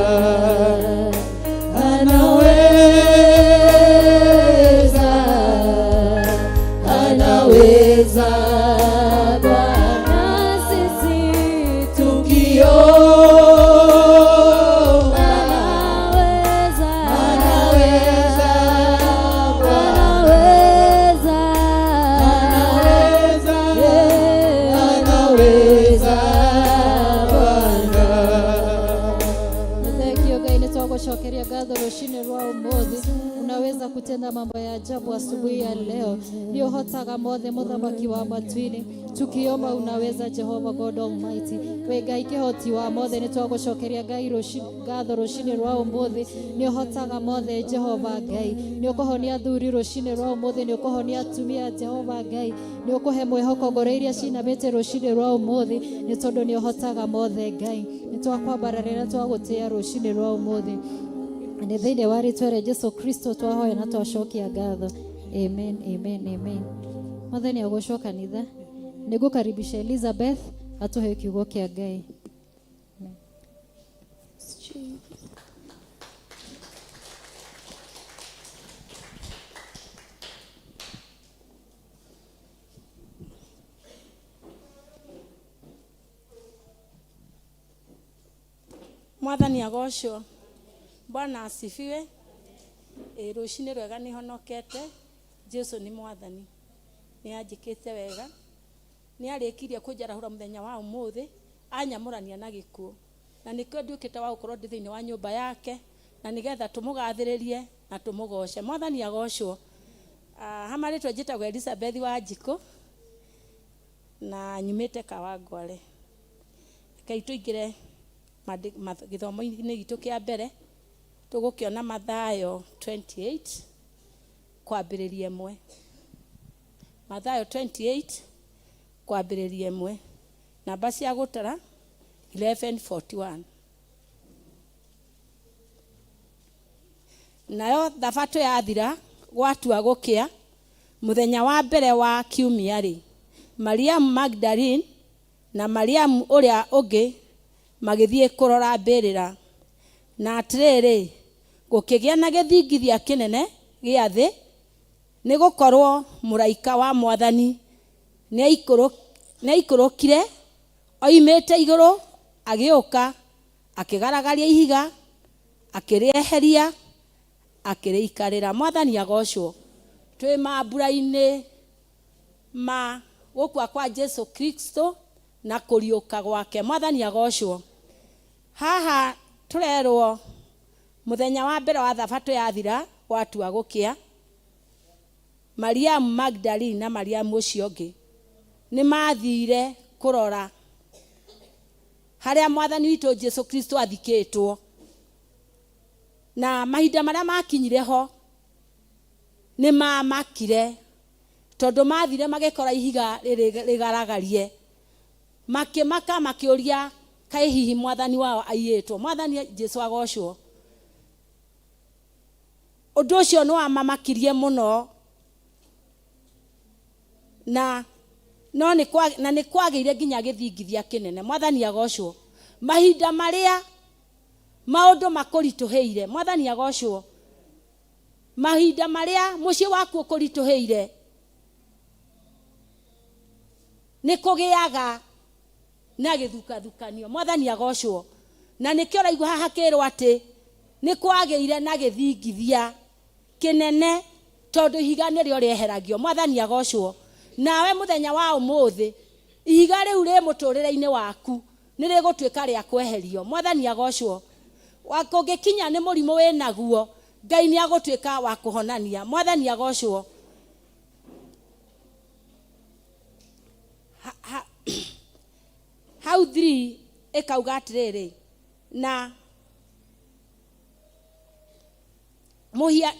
Anaweza, anaweza Bwana. Sisi Tukiomba anaweza, anaweza Bwana. Anaweza, Anaweza, anaweza Bwana. Thengio Ngai, nĩ twagũcokeria ngatho rũcinĩ rwa ũmũthĩ. Unaweza kutenda mambo ya ajabu asubuhi ya leo. Nĩ ũhotaga mothe mũthamaki wa matu-inĩ. Tukiomba unaweza Jehova God Almighty. We Ngai kĩhoti wa mothe nĩ twagũcokeria Ngai ngatho rũcinĩ rwa ũmũthĩ. Nĩ ũhotaga mothe Jehova Ngai. Nĩ ũkũhonia athuri rũcinĩ rwa ũmũthĩ, nĩ ũkũhonia atumia Jehova Ngai. Nĩ ũkũhe mwĩhoko ngoro iria cinamĩte rũcinĩ rwa ũmũthĩ, nĩ tondũ nĩ ũhotaga mothe Ngai. Nĩ twakwambararĩra twagũtĩĩa rũcinĩ rwa ũmũthĩ. Nĩ thĩinĩ wa rĩtwa rĩa Jesu Kristo twahoya na twacokia ngatho. Amen, amen, amen. Mwathani agocwo kanitha. Nĩngũkaribisha Elizabeth atũhe kiugo kĩa Ngai. Mwathani agocwo. Bwana asifiwe. Ĩ rũcinĩ rwega nĩ honokete. Jesu nĩ mwathani. Nĩ anjĩkĩte wega. Nĩ arĩkirie kũnjarahũra mũthenya wa ũmũthĩ, anyamũrania na gĩkuũ. Na nĩkĩo nduĩkĩte wa gũkorwo ndĩ thĩinĩ wa nyũmba yake, na nĩgetha tũmũgathĩrĩrie na tũmũgoce. Mwathani agocwo. Ha marĩtwa njĩtagwo Elizabeth Wanjikũ na nyumĩte Kawangware. Rekei tũingĩre gĩthomo-inĩ gitũ kĩa mbere, tũgũkĩona Mathayo 28 kwambĩrĩria ĩmwe. Mathayo 28 kwambĩrĩria ĩmwe. Namba cia gũtara 1141. Nayo thabatũ yathira gwatua gũkĩa mũthenya wa mbere wa kiumia rĩ, Mariamu Magdalene na Mariamu ũrĩa ũngĩ magĩthiĩ kũrora mbĩrĩra. Na atĩrĩrĩ, gũkĩgĩa na gĩthingithia kĩnene gĩa thĩ, nĩ gũkorwo mũraika wa Mwathani nĩaikũrũkire oimĩte igũrũ, agĩũka akĩgaragaria ihiga, akĩrĩeheria, akĩrĩikarĩra. Mwathani agocwo. Twĩ mambura-inĩ ma gũkua kwa Jesu Kristo na kũriũka gwake. Mwathani agocwo. Haha tũrerwo mũthenya wa mbere wa thabatũ yathira gwatua gũkĩa, Mariamu Magdalene na Mariamu ũcio ũngĩ nĩ mathire kũrora harĩa Mwathani witũ Jesu Kristo athikĩtwo. Na mahinda marĩa makinyire ho nĩ mamakire, tondũ mathire magĩkora ihiga rĩgaragarie. Makĩmaka makĩũria kaĩ hihi Mwathani wao aiyĩtwo. Mwathani Jesu agocwo. Ũndũ ũcio nĩ wamamakirie mũno, na no nĩ kwa, na nĩ kwagĩire nginya gĩthingithia kĩnene. Mwathani agocwo. Mahinda marĩa maũndũ makũritũhĩire, Mwathani agocwo. Mahinda marĩa mũciĩ waku ũkũritũhĩire, nĩ kũgĩaga na gĩthukathukanio. Mwathani agocwo. Na nĩkĩo ũraigua haha kĩrwo atĩ nĩ kwagĩire na gĩthingithia kĩnene, tondũ ihiga nĩrĩo rĩeheragio. Mwathani agocwo. Nawe mũthenya wa ũmũthĩ, ihiga rĩu rĩ mũtũrĩre-inĩ waku nĩ rĩgũtuĩka rĩa kweherio. Mwathani agocwo. Kũngĩkinya nĩ mũrimũ wĩnaguo, Ngai nĩ agũtuĩka wa kũhonania. Mwathani agocwo. Hau 3 ĩkauga atĩrĩrĩ, na mũhia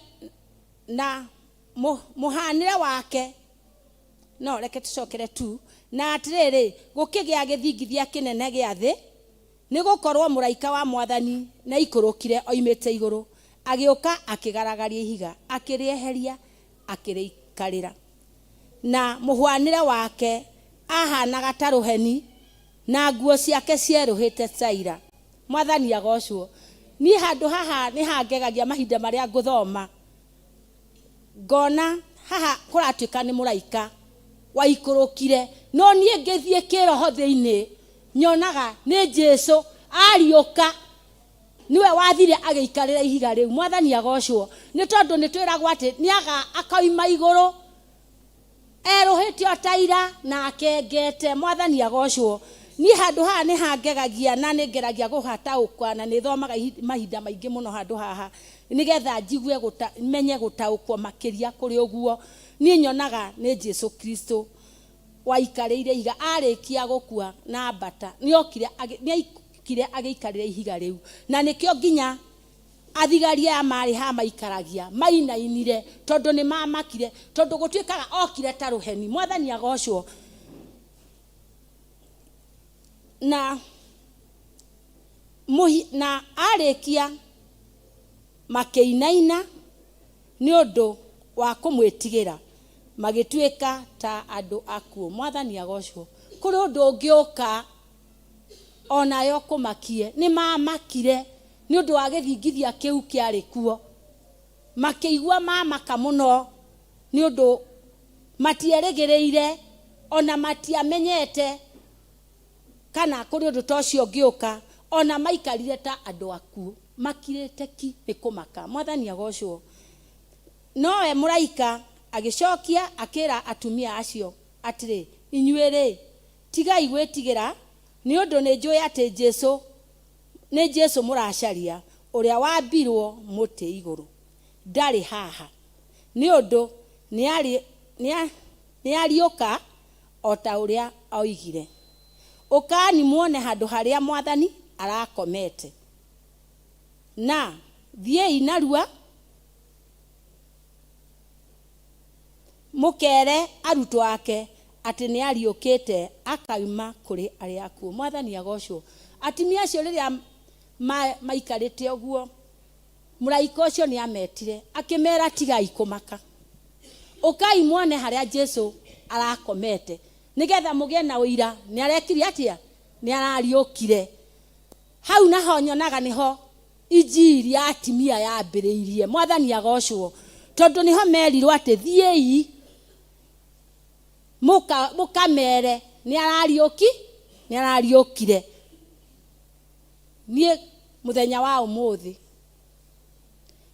na mũhanĩre wake, no reke tũcokere tu. Na atĩrĩrĩ, gũkĩgĩa gĩthingithia kĩnene gĩa thĩ, nĩ gũkorwo mũraika wa Mwathani nĩaikũrũkire oimĩte igũrũ, agĩũka akĩgaragaria ihiga, akĩrĩeheria, akĩrĩikarĩra. Na mũhwanĩre wake ahanaga ta rũheni, na nguo ciake cierũhĩte ta ira. Mwathani agocwo. Niĩ handũ haha nĩ hangegagia mahinda marĩa ngũthoma, ngona haha kũratuĩka nĩ mũraika waikũrũkire, no niĩ ngĩthiĩ kĩroho thĩinĩ nyonaga nĩ Jesu ariũka, niwe wathire agĩikarĩra ihiga rĩu. Mwathani agocwo. Nĩ tondũ nĩ twĩragwo atĩ nĩaga akauma igũrũ erũhĩte o ta ira na akengete. Mwathani agocwo. Niĩ handũ haha nĩ hangegagia na nĩ ngeragia gũhataũkwa na nĩ thomaga mahinda maingĩ mũno handũ haha nĩgetha njigue menye gũtaũkwo makĩria kũrĩ ũguo. Niĩ nyonaga nĩ Jesu Kristo waikarĩire ihiga arĩkia gũkua na ambata, nĩokire nĩaikire agĩikarĩra ihiga rĩu, na nĩkĩo nginya athigari aya marĩ haha maikaragia mainainire tondũ nĩ mamakire, tondũ gũtuĩkaga okire ta rũheni. Mwathani agocwo. Na na arĩkia makĩinaina nĩ ũndũ wa kũmwĩtigĩra, magĩtuĩka ta andũ akuũ. Mwathani agocwo. Kũrĩ ũndũ ũngĩũka onayo kũmakie, nĩ mamakire nĩ ũndũ wa gĩthingithia kĩu kĩarĩ kuo, makĩigua mamaka mũno nĩ ũndũ matierĩgĩrĩire ona matiamenyete kana kũrĩ ũndũ ta ũcio ũngĩũka, ona maikarire ta andũ akuũ makirĩte ki nĩ kũmaka. Mwathani agocwo. Nowe mũraika agĩcokia akĩra atumia acio atĩrĩ, inyuĩ rĩ, tigai gwĩtigĩra, nĩ ũndũ nĩ njũĩ atĩ Jesu nĩ Jesu mũracaria, ũrĩa wambirwo mũtĩ igũrũ. Ndarĩ haha, nĩ ũndũ nĩariũka o ta ũrĩa oigire. Ũkani muone handũ harĩa Mwathani arakomete, na thiĩi narua mũkere arutwo ake atĩ nĩariũkĩte akauma kũrĩ arĩa akuũ. Mwathani agocwo. Atumia acio rĩrĩa maikarĩte ũguo, mũraika ũcio nĩametire akĩmera tigai kũmaka, ũkai muone harĩa Jesu arakomete, nĩgetha mũgĩe na ũira nĩarekire atĩa, nĩarariũkire. Hau naho nyonaga nĩho injiri ya atumia yambĩrĩirie. Mwathani agocwo, tondũ nĩho merirwo atĩ thiĩi mũkamere nĩarariũkire. Niĩ mũthenya wa ũmũthĩ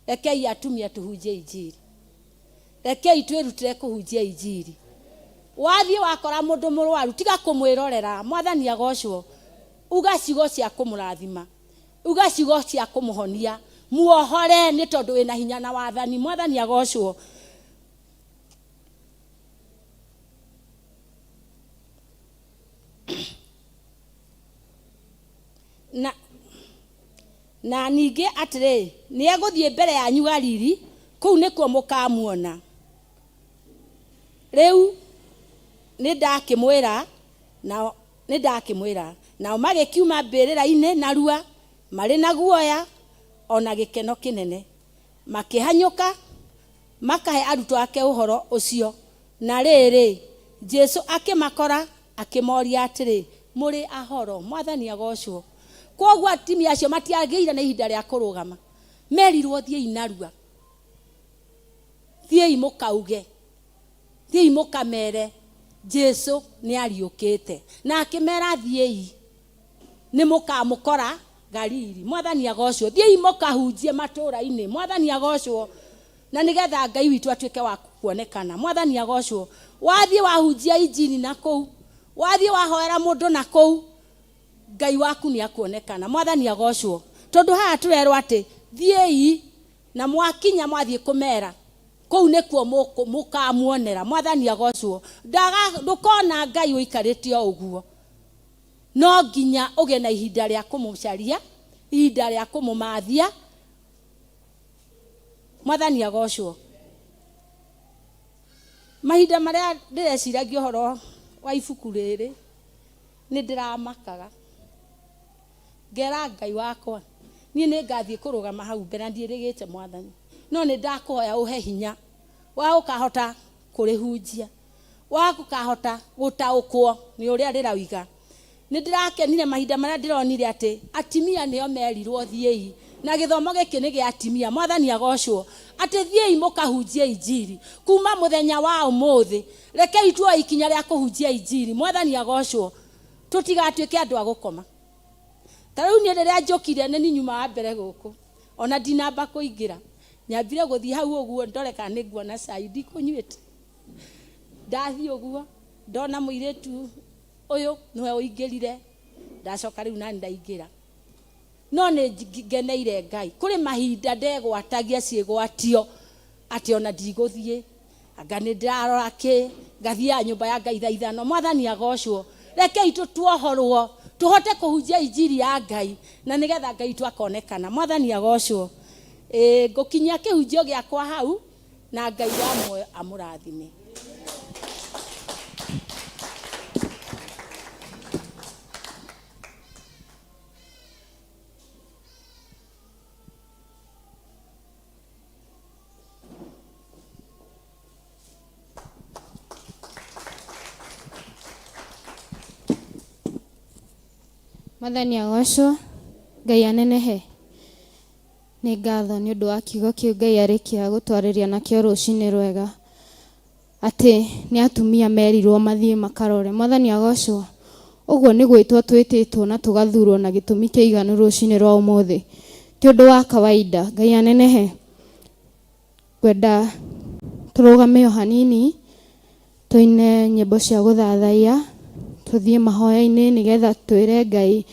rekei atumia tũhunjie injiri, rekei twĩrutĩre kũhunjia injiri. Wathiĩ wakora mũndũ mũrwaru, tiga kũmwĩrorera. Mwathani agocwo. Uga ciugo cia kũmũrathima, uga ciugo cia kũmũhonia, muohore nĩ tondũ wĩna hinya na wathani. Mwathani agocwo. Na ningĩ atĩrĩ, nĩegũthiĩ mbere yanyu Galili, kũu nĩkuo mũkamuona. Rĩu nĩndakĩmwĩra, nao nĩndakĩmwĩra. Nao magĩkiuma mbĩrĩra-inĩ narua, marĩ na guoya ona gĩkeno kĩnene, makĩhanyũka makahe arutwo ake ũhoro ũcio. Na rĩrĩ, Jesu akĩmakora akĩmoria atĩrĩ, mũrĩ ahoro? Mwathani agocwo. Kwoguo atumia acio matiagĩire na ihinda rĩa kũrũgama, merirwo thiĩi narua, thiĩi mũkauge, thiĩi mũkamere Jesu nĩariũkĩte. Na akĩmera thiĩi nĩ mũkamũkora Galili. Mwathani agocwo. Thiĩi mũkahunjie matũũra-inĩ. Mwathani agocwo. Na nĩgetha Ngai witũ atuĩke wa kuonekana. Mwathani agocwo. Wathiĩ wahunjia injiri na kũu, wathiĩ wahoera mũndũ na kũu, Ngai waku nĩakuonekana. Mwathani agocwo. Tondũ haha tũrerwo atĩ thiĩi na mwakinya mwathiĩ kũmera kũu nĩkuo mũkamuonera. Mwathani agocwo. Ndũkona Ngai ũikarĩte o ũguo, no nginya ũgĩe na ihinda rĩa kũmũcaria, ihinda rĩa kũmũmathia. Mwathani agocwo. Mahinda marĩa ndĩreciragia ũhoro wa ibuku rĩrĩ, nĩ ndĩramakaga ngera Ngai wakwa, niĩ nĩ ngathiĩ kũrũgama hau mbere na ndiĩrĩgĩte Mwathani, no nĩ ndakũhoya ũhe hinya wa gũkahota kũrĩhunjia, wa gũkahota gũtaũkwo nĩ ũrĩa rĩrauga. Nĩ ndĩrakenire mahinda marĩa ndĩronire atĩ atimia nĩo merirwo thiĩi, na gĩthomo gĩkĩ nĩ gĩa atimia. Mwathani agocwo. Atĩ thiĩi mũkahunjie injiri kuma mũthenya wa ũmũthĩ. Rekei tuoe ikinya rĩa kũhunjia injiri. Mwathani agocwo. Tũtigatuĩke andũ a gũkoma. Ta rĩu niĩ rĩrĩa njũkire nĩ niĩ nyuma wa mbere gũkũ, ona ndinamba kũingĩra, nyambire gũthiĩ hau ũguo ndore kana nĩ nguona cai ndikũnyuĩte. Ndathiĩ ũguo ndona mũirĩtu ũyũ nĩwe ũingĩrire, Ndacoka rĩu nani ndaingĩra. No nĩ ngeneire Ngai. Kũrĩ mahinda ndegwatagia ciĩgwatio atĩ ona ndigũthiĩ. Anga nĩ ndĩrarora kĩ, ngathiaga nyũmba ya Ngai thaa 5. Mwathani agocwo. Rekei tũtuohorwo, tũhote kũhunjia injiri ya Ngai, na nĩgetha Ngai witũ akonekana. Mwathani agocwo. Ngũkinyia kĩhunjio gĩakwa hau, na Ngai wa muoyo amũrathime. Mwathani agocwo, Ngai anenehe. Nĩ ngatho nĩ ũndũ wa kiugo kĩu Ngai arĩkia gũtwarĩria nakĩo rũcinĩ rwega, atĩ nĩ atumia merirwo mathiĩ makarore. Mwathani agocwo. Ũguo nĩ gwĩtwo twĩtĩtwo na tũgathurwo na gĩtũmi kĩiganu rũcinĩ rwa ũmũthĩ, ti ũndũ wa kawaida. Ngai anenehe. Ngwenda tũrũgame o hanini, tũine nyĩmbo cia gũthathaiya, tũthiĩ mahoya-inĩ nĩgetha twĩre Ngai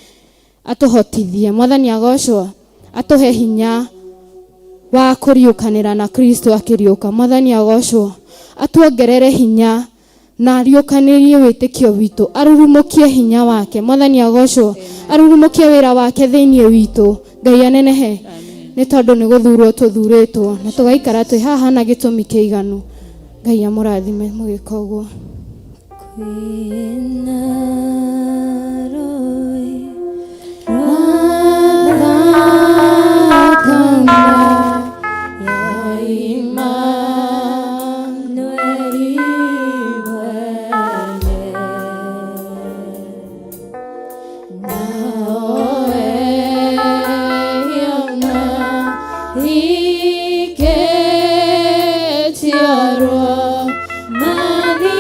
atũhotithie. Mwathani agocwo, atũhe hinya wa kũriũkanĩra na Kristo akĩriũka. Mwathani agocwo, atuongerere hinya na ariũkanĩrie wĩtĩkio witũ, arurumũkie hinya wake. Mwathani agocwo, arurumũkie wĩra wake thĩinĩ witũ. Ngai anenehe. Nĩ tondũ nĩ gũthurwo tũthurĩtwo na tũgaikara twĩ haha na gĩtũmi kĩiganu. Ngai amũrathime mũgĩka ũguo. Kwĩna rũĩ rwa thakame ya Imanueli mwene, nao ehia mathikĩtie ruo mathiraga.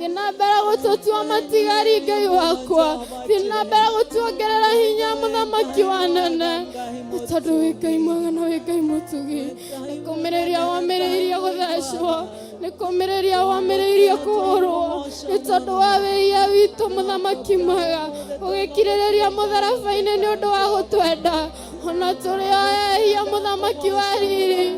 Thiĩ na mbere gũtũtua matigari Ngai wakwa. Thiĩ na mbere gũtuongerera hinya mũthamaki wa nene. Nĩ tondũ wĩ Ngai mwega na wĩ Ngai mũtugi. Nĩ kũmĩrĩria wamĩrĩirie gũthecwo. Nĩ kũmĩrĩria wamĩrĩirie kũhũrwo. Nĩ tondũ wa wĩhia witũ mũthamaki mwega. Ũgĩkirĩrĩria mũtharaba-inĩ nĩ ũndũ wa gũtwenda. Ona tũrĩ o ehia mũthamaki wa riri.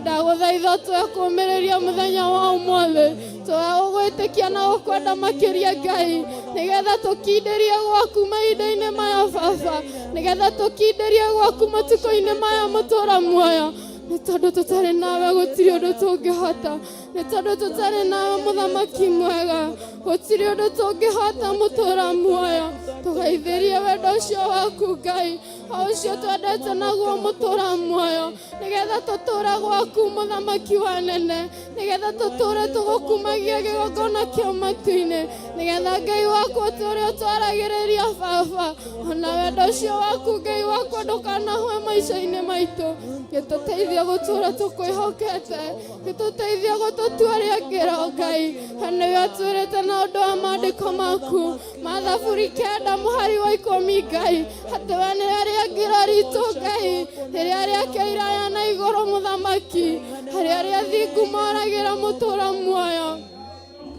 Ndagũthaitha tũe kũmĩrĩria mũthenya wa ũmũthĩ. Tũe gũgwĩtĩkia na gũkwenda makĩria Ngai. Nĩgetha tũkindĩrie gwaku mahinda-inĩ maya baba. Nĩgetha tũkindĩrie gwaku matukũ-inĩ maya mũtũra muoyo. Nĩ tondũ tũtarĩ nawe gũtirĩ ũndũ tũngĩhota. Nĩ tondũ tũtarĩ nawe mũthamaki mwega. Gũtirĩ ũndũ tũngĩhota mũtũra muoyo. Tũgaithĩrie wendo ũcio waku Ngai. O ũcio twendete naguo mũtũra muoyo. Nĩgetha tũtũre gwaku mũthamaki wa nene. Nĩgetha tũtũre tũgũkumagia kĩgongona kĩa matu-inĩ. Nĩgetha Ngai wakwa ũtũre ũtwaragĩrĩria baba. Ona wendo ũcio waku Ngai wakwa ndũkanahwe maica-inĩ maitũ. Gĩtũteithie gũtũra tũkwĩhokete. Gĩtũteithie gũtũtua rĩangĩro Ngai. Na nĩwe ũtwĩrĩte na ũndũ wa maandĩko maku. Ma Thaburi 9 mũhari wa 10 Ngai. Atĩ we nĩwe rĩangĩro ritũ Ngai. Rĩrĩa rĩake iraya na igũrũ mũthamaki. Harĩa arĩa athingu moragĩra mũtũra muoyo.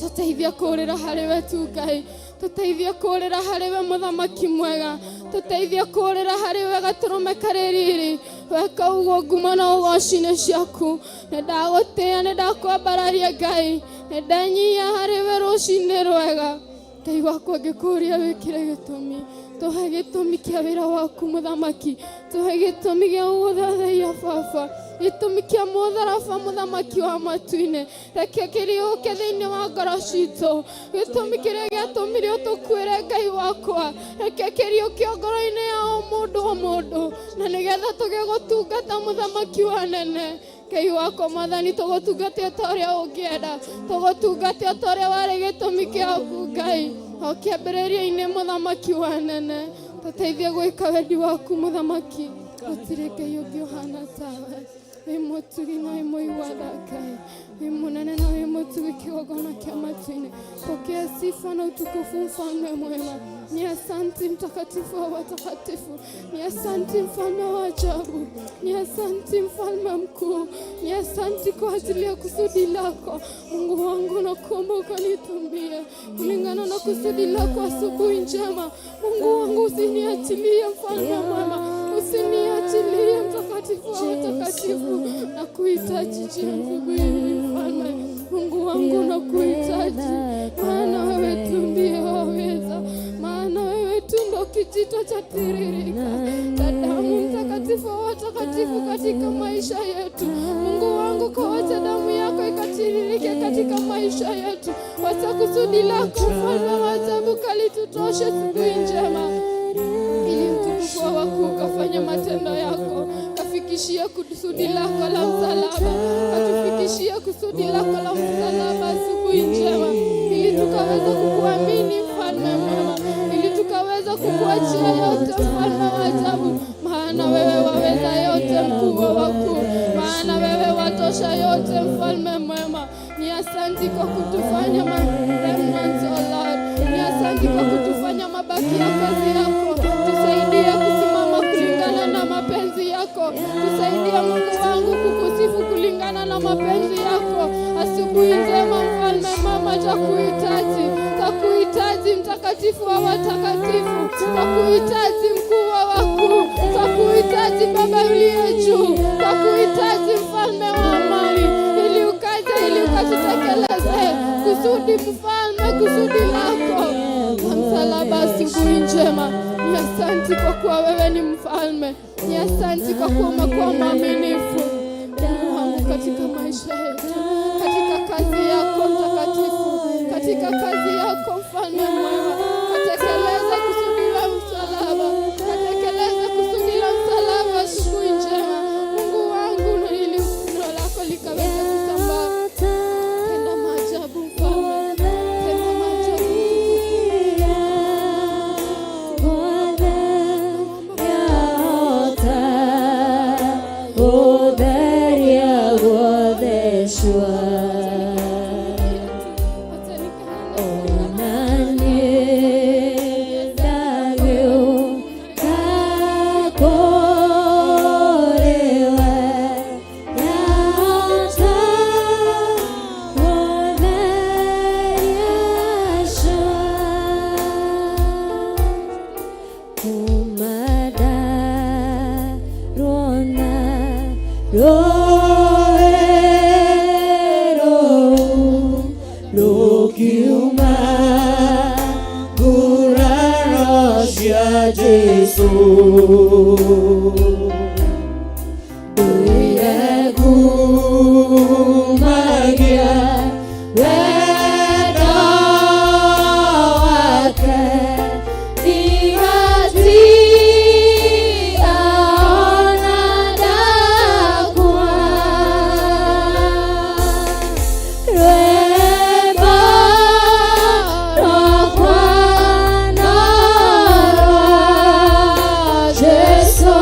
Tũteithie kũũrĩra harĩ we tu Ngai. Tũteithie kũũrĩra harĩ we mũthamaki mwega. Tũteithie kũũrĩra harĩ we gatũrũme karĩ riri. Weka ũguo ngumo na ũgoci nĩ ciaku. Nĩ ndagũtĩĩa, nĩ ndakwambararia Ngai. Nĩ ndenyihia harĩ we rũcinĩ rwega. Ngai wakwa ngĩkũũria wĩkĩre gĩtũmi. Tũhe gĩtũmi kĩa wĩra waku mũthamaki. Tũhe gĩtũmi gĩa gũgũthathaiya baba. Gĩtũmi kĩa mũtharaba mũthamaki wa matu-inĩ. Reke kĩriũke thĩinĩ wa ngoro citũ. Gĩtũmi kĩrĩa gĩatũmire ũtũkuĩre Ngai wakwa. Reke kĩriũke ngoro-inĩ ya o mũndũ o mũndũ. Na nĩgetha tũgĩe gũtungata mũthamaki wa nene. Ngai wakwa mwathani tũgũtungate ta ũrĩa ũngĩenda. Tũgũtungate ta ũrĩa warĩ gĩtũmi kĩaku Ngai. O kĩambĩrĩria-inĩ mũthamaki wa nene. Tũteithie gwĩka wendi waku mũthamaki. Gũtirĩ Ngai ũngĩ ũhana tawe. Wĩ mũtugi na wĩ mũigua tha Ngai. Wĩ mũnene na wĩ mũtugi kĩgongona kĩa matu-inĩ. Pokea sifa na utukufu mfalme mwema. Ni asanti mtakatifu wa watakatifu. Ni asanti mfalme wa ajabu. Ni asanti mfalme mkuu. Ni asanti kwa ajili ya kusudi lako. Mungu wangu nakuomba ukanitumie kulingana na kusudi lako asubuhi njema. Mungu wangu usiniachilie mfalme mwema. Usiniachilie mtakatifu wa watakatifu. Nakuhitaji asubuhi mfalme. Mungu wangu nakuhitaji. Maana wewe tu ndiye waweza. Maana wewe tu ndo kijito cha tiririka cha damu mtakatifu wa watakatifu katika maisha yetu. Mungu wangu kawacha damu yako ikatiririke katika maisha yetu. Wacha kusudi lako mfalme wa ajabu kalitutoshe asubuhi njema. Ili mtukufu wa wakuu kafanya matendo yako. Kafikishia kusudi lako la msalaba. Katufikishia kusudi lako la msalaba asubuhi njema. Ili tukaweza kukuamini mfalme mwema. Ili tukaweza kukuachia yote mfalme wa ajabu. Maana wewe waweza yote mkuu wa wakuu. Maana wewe watosha yote mfalme mwema. Ni asanti kwa kutufanya remnants, O Lord. Ni asanti kwa kutufanya mabaki ya kazi yako. Tusaidie kusimama kulingana na mapenzi yako. Tusaidie Mungu wangu kukusifu kulingana na mapenzi yako. Asubuhi njema mfalme mama, takuhitaji. Takuhitaji mtakatifu wa watakatifu. Takuhitaji mkuu wa wakuu. Takuhitaji Baba uliye juu. Takuhitaji mfalme wa amani. Ili ukaje, ili ukatutekeleze kusudi mfalme, kusudi lako la msalaba. Asubuhi njema. Ni asanti kwa kuwa wewe ni mfalme. Ni asanti kwa kuwa umekuwa mwaminifu Mungu wangu katika maisha yetu, katika kazi yako mtakatifu, katika kazi yako mfalme mwema. Katekeleza kusudi la msalaba, katekeleza kusudi la msalaba. Asubuhi njema Mungu wangu, na ili neno lako likaweze kusambaa. Tenda maajabu mfalme, tenda maajabu mtukufu. Wacha nikaenda. Ndũire wendo wake ndigatiga ona ndakua. Rwĩmbo rwakwa no rwa Jesũ,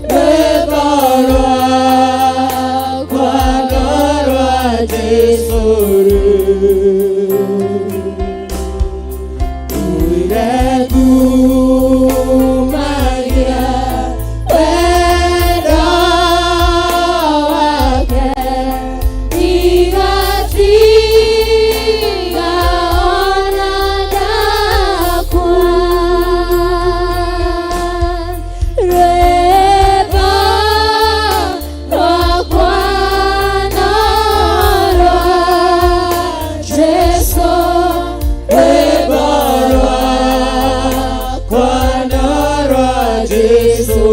rwĩmbo rwakwa no rwa Jesũ. Ndũire ngumagia wendo wake ndigatiga ona ndakua. Rwĩmbo rwakwa no rwa Jesũ, rwĩmbo rwakwa no rwa Jesũ.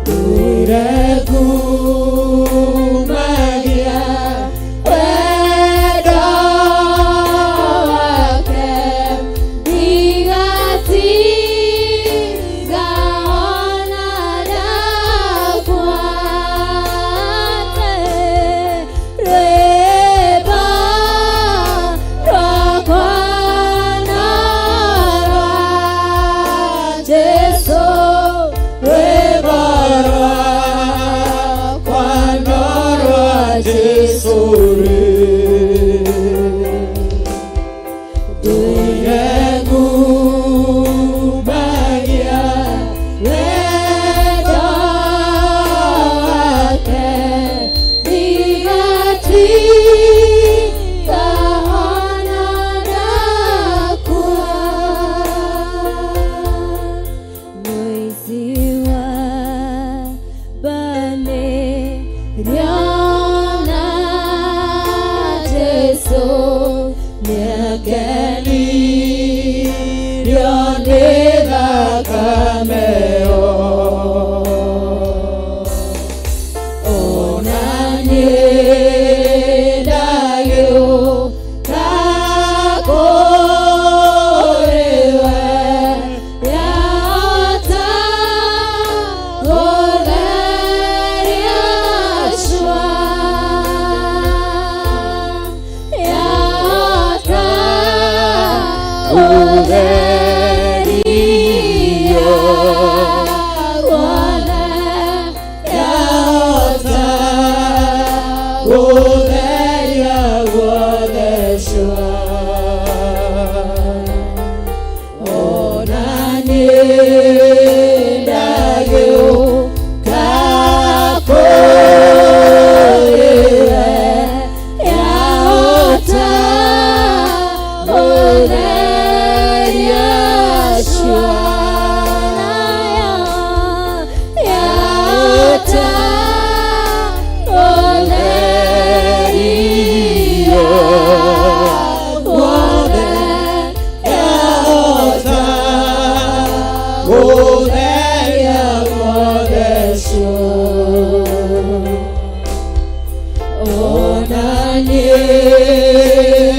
Ndũire ngumagia wendo wake ndigatiga ona ndakua. Rwĩmbo rwakwa no rwa Jesũ, rwĩmbo rwakwa no rwa Jesũ. Ndũire ngumagia wendo wake ndigatiga ona ndakua. Mwezi wa bane riona Jesu nĩakenirio nĩ thakame ĩyo. Ona niĩ ndagĩũka kũrĩ we, yahota gũtheria cua, yahota gũtheria guothe, yahota gũtheria guothe cua. Ona niĩ ndagĩũka kũrĩ we, yahota gũtheria cua, yahota gũtheria guothe, yahota gũtheria guothe cua. Ona niĩ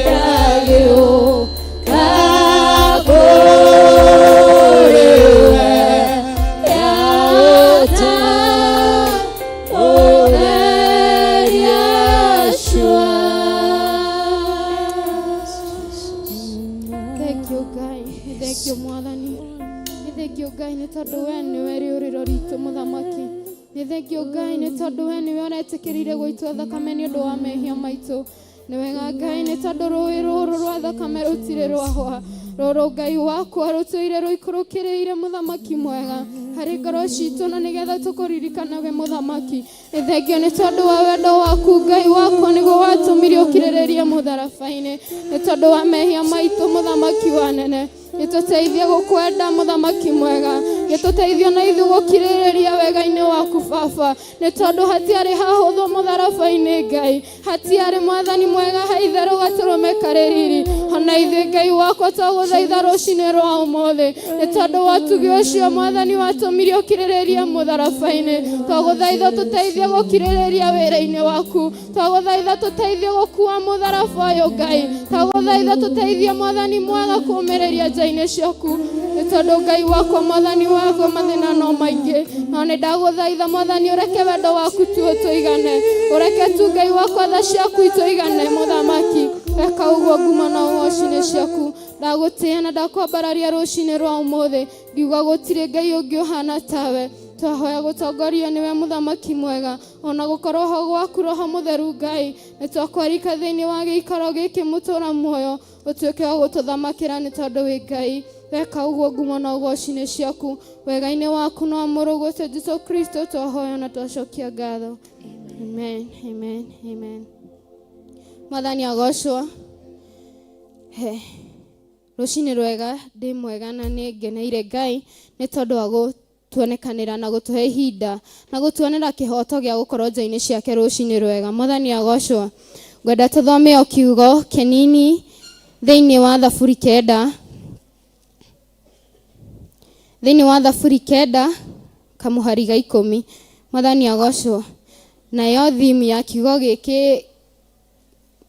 ndagĩũka kũrĩ we, yahota gũtheria cua. Thengio Ngai, nĩ thengio Mwathani, nĩ thengio Ngai nĩ tondũ we nĩwe rĩũrĩro ritũ mũthamaki. Nĩ thengio Ngai nĩ tondũ we nĩwe ũretĩkĩrire gũitwo thakame nĩ ũndũ wa mehia maitũ. Nĩ wega Ngai nĩ tondũ rũĩ rũrũ rwa thakame rũtirĩ rwahwa. Rũrũ Ngai wakwa rũtũire rũikũrũkĩrĩire mũthamaki mwega harĩ ngoro citũ na nĩgetha tũkũririkanage mũthamaki. Nĩ thengio nĩ tondũ wa wendo waku Ngai wakwa nĩguo watũmire ũkirĩrĩrie mũtharaba-inĩ nĩ tondũ wa mehia maitũ mũthamaki wa nene. Nĩtũteithie gũkwenda mũthamaki mwega. Gĩtũteithio na ithuĩ gũkirĩrĩria wega-inĩ waku baba, nĩ tondũ hatiarĩ hahũthũ mũtharaba-inĩ Ngai, hatiarĩ mwathani mwega haitherũ gatũrũme karĩ riri. Ona ithuĩ Ngai wakwa twagũthaitha rũcinĩ rwa ũmũthĩ, nĩ tondũ wa ũtugi ũcio mwathani watũmire ũkirĩrĩrie mũtharaba-inĩ. Twagũthaitha tũteithie gũkirĩrĩria wĩra-inĩ waku, twagũthaitha tũteithie gũkua mũtharaba ũyũ Ngai, twagũthaitha tũteithie mwathani mwega kũũmĩrĩria nja-inĩ ciaku, nĩ tondũ Ngai wakwa mwathani wakwa mathĩna no maingĩ, no nĩ ndagũthaitha mwathani ũreke wendo waku tu ũtũigane, ũreke tu Ngai wakwa tha ciaku itũigane mũthamaki. Weka ũguo ngumo na ũgoci nĩ ciaku. Ndagũtĩĩa na ndakwambararia rũcinĩ rwa ũmũthĩ, ngiuga gũtirĩ Ngai ũngĩ ũhana tawe. Twahoya gũtongorio nĩwe mũthamaki mwega, ona gũkorwo ho gwaku roho mũtheru Ngai, nĩ twakwarika thĩinĩ wa gĩikaro gĩkĩ mũtũra muoyo, ũtuĩke wa gũtũthamakĩra nĩ tondũ wĩ Ngai. Weka ũguo ngumo na ũgoci nĩ ciaku, wega-inĩ waku na wa mũrũguo Jesũ Kristo twahoya na twacokia ngatho. Amen, amen, amen. Mwathani agocwo. He rũcinĩ rwega, ndĩ mwega na nĩ ngeneire Ngai nĩ tondũ wa gũtuonekanĩra na gũtũhe ihinda na gũtuonera kĩhoto gĩa gũkorwo nja-inĩ ciake rũcinĩ rwega. Mwathani agocwo. Ngwenda tũthome o kiugo kĩnini thĩinĩ wa Thaburi 9, thĩinĩ wa Thaburi 9 kamũhari ga 10. Mwathani agocwo. Nayo theme ya kiugo gĩkĩ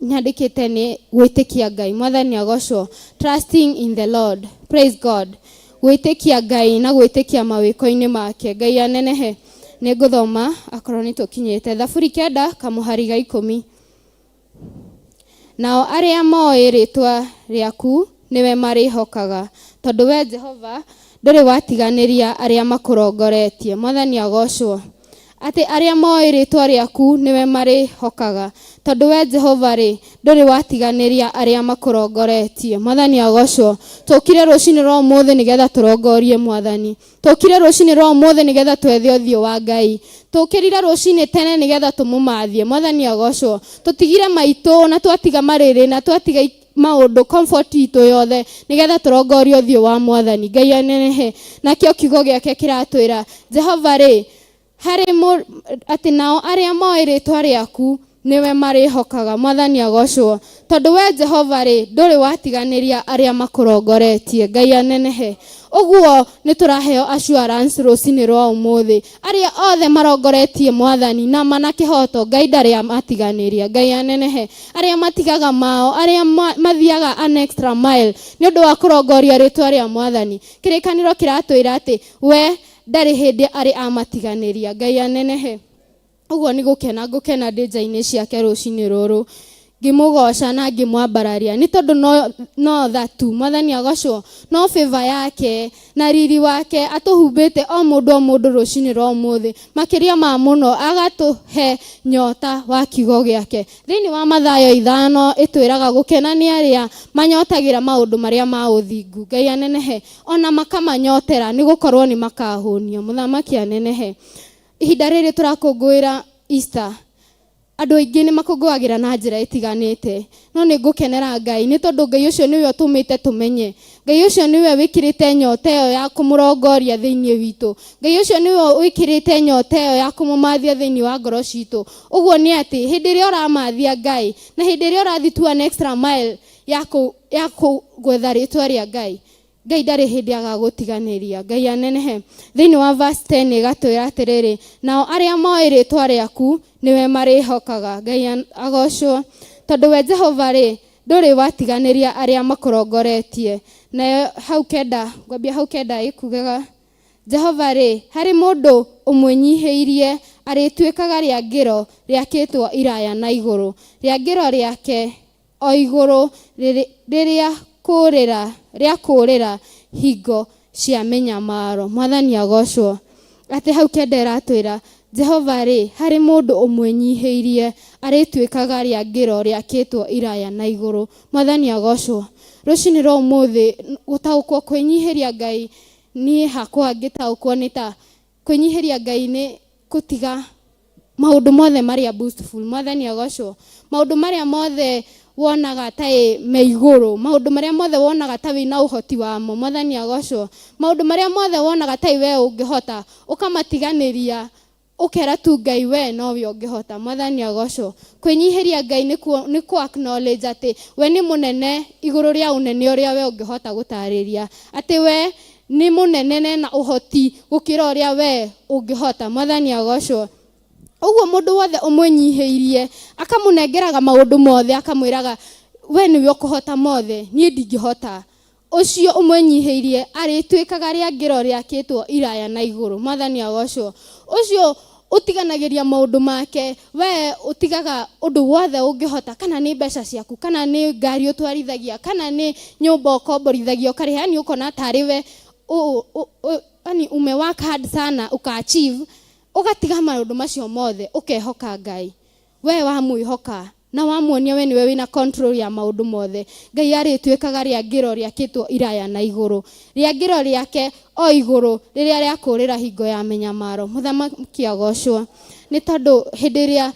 nyandĩkĩte nĩ gwĩtĩkia Ngai. Mwathani agocwo. Trusting in the Lord. Praise God. Gwĩtĩkia Ngai na gwĩtĩkia mawĩko-inĩ make. Ngai anenehe. Nĩ ngũthoma akorwo nĩ tũkinyĩte Thaburi 9 kamũhari ga 10. Nao arĩa moĩ rĩtwa rĩaku nĩwe marĩhokaga, tondũ we Jehova ndũrĩ watiganĩria arĩa makũrongoretie. Mwathani agocwo. Atĩ arĩa moĩ rĩtwa rĩaku nĩwe marĩhokaga, tondũ we Jehova rĩ ndũrĩ watiganĩria arĩa makũrongoretie. Mwathani agocwo. Tũkire rũcinĩ rwa ũmũthĩ nĩgetha tũrongorie mwathani. Tũkire rũcinĩ rwa ũmũthĩ nĩgetha twethe ũthiũ wa Ngai. Tũkĩrire rũcinĩ tene nĩgetha tũmũmathie. Mwathani agocwo. Tũtigire maitũ na twatiga marĩrĩ na twatiga maũndũ comfort itũ yothe nĩgetha tũrongorie ũthiũ wa mwathani. Ngai anenehe. Nakĩo kiugo gĩake kĩratwĩra Jehova rĩ harĩ atĩ nao arĩa moĩ rĩtwa rĩaku nĩwe marĩhokaga. Mwathani agocwo. Tondũ we Jehova rĩ ndũrĩ watiganĩria arĩa makũrongoretie. Ngai anenehe. Ũguo nĩ tũraheo assurance rũcinĩ rwa ũmũthĩ, arĩa othe marongoretie mwathani na mana kĩhoto, Ngai ndarĩ amatiganĩria. Ngai anenehe. Arĩa matigaga mao, arĩa mathiaga an extra mile nĩ ũndũ wa kũrongoria rĩtwa rĩa mwathani. Kĩrĩkanĩro kĩratwĩra atĩ we ndarĩ hĩndĩ arĩ amatiganĩria. Ngai anenehe. Ũguo nĩ gũkena ngũkena ndĩ nja-inĩ ciake rũcinĩ rũrũ, ngĩmũgoca na ngĩmwambararia, nĩ tondũ no tha tu. Mwathani agocwo. No favor yake na riri wake atũhumbĩte o mũndũ o mũndũ rũcinĩ rwa ũmũthĩ, makĩria ma mũno agatũhe nyota wa kiugo gĩake. Thĩinĩ wa Mathayo 5 ĩtwĩraga gũkena nĩ arĩa manyotagĩra maũndũ marĩa ma ũthingu. Ngai anenehe. Ona makamanyotera nĩ gũkorwo nĩ makahũnio. Mũthamaki anenehe. Ihinda rĩrĩ tũrakũngũĩra Easter, andũ aingĩ nĩ makũngũagĩra na njĩra ĩtiganĩte, no nĩ ngũkenera Ngai nĩ tondũ Ngai ũcio nĩwe ũtũmĩte tũmenye. Ngai ũcio nĩwe wĩkĩrĩte nyota ĩyo ya kũmũrongoria thĩinĩ witũ. Ngai ũcio nĩwe wĩkĩrĩte nyota ĩyo ya kũmũmathia thĩinĩ wa ngoro citũ. Ũguo nĩ atĩ hĩndĩ ĩrĩa ũramathia Ngai na hĩndĩ ĩrĩa ũrathiĩ to an extra mile ya gwetha rĩtwa rĩa Ngai, Ngai ndarĩ hĩndĩ agagũtiganĩria. Ngai anenehe. Thĩinĩ wa verse 10 ĩgatwĩra atĩrĩrĩ, nao arĩa moĩ rĩtwa rĩaku nĩwe marĩhokaga. Ngai agocwo. Tondũ we Jehova rĩ ndũrĩ watiganĩria arĩa makũrongoretie. Nayo hau 9, ngwambia hau 9 ĩkugaga Jehova rĩ harĩ mũndũ ũmwĩnyihĩirie arĩtuĩkaga rĩangĩro rĩakĩtwo iraya na igũrũ, rĩangĩro rĩake o igũrũ rĩrĩa rĩa kũũrĩra hingo cia mĩnyamaro. Mwathani agocwo. Atĩ hau 9 ĩratwĩra Jehova rĩ harĩ mũndũ ũmwĩnyihĩirie arĩtuĩkaga rĩangĩro rĩakĩtwo iraya na igũrũ. Mwathani agocwo. Rũcinĩ rwa ũmũthĩ gũtaũkwo kwĩnyihĩria Ngai niĩ hakwa ngĩtaũkwo nĩ ta kwĩnyihĩria Ngai nĩ gũtiga maũndũ mothe marĩa boastful. Mwathani agocwo. Maũndũ marĩa mothe Wonaga ta ĩ me igũrũ, maũndũ marĩa mothe wonaga ta wĩna ũhoti wamo. Mwathani agocwo. Maũndũ marĩa mothe wonaga ta we ũngĩhota, ũkamatiganĩria, ũkera tu Ngai we nowe ũngĩhota. Mwathani agocwo. Kwĩnyihĩria Ngai nĩ kũ acknowledge atĩ we nĩ mũnene igũrũ rĩa ũnene ũrĩa we ũngĩhota gũtarĩria, atĩ we nĩ mũnene na ũhoti gũkĩra ũrĩa we ũngĩhota. Mwathani agocwo. Ũguo mũndũ wothe ũmwĩnyihĩirie, akamũnengeraga maũndũ mothe, akamwĩraga we nĩwe ũkũhota mothe, niĩ ndingĩhota, ũcio ũmwĩnyihĩirie arĩtuĩkaga rĩangĩro rĩakĩtwo iraya na igũrũ. Mwathani agocwo. Ũcio ũtiganagĩria maũndũ make, we ũtigaga ũndũ wothe ũngĩhota, kana nĩ mbeca ciaku, kana nĩ ngari ũtwarithagia, kana nĩ nyũmba ũkomborithagia ũkarĩha, yani ũkona tarĩ we yani ume work hard sana uka achieve, ũgatiga maũndũ macio mothe, ũkehoka Ngai. We wamwĩhoka na wamuonia we nĩwe wĩna control ya maũndũ mothe, Ngai arĩtuĩkaga rĩangĩro rĩakĩtwo iraya na igũrũ, rĩangĩro rĩake o igũrũ rĩrĩa rĩa kũũrĩra hingo ya mĩnyamaro. Mũthamaki agocwo. Nĩ tondũ hĩndĩ ĩrĩa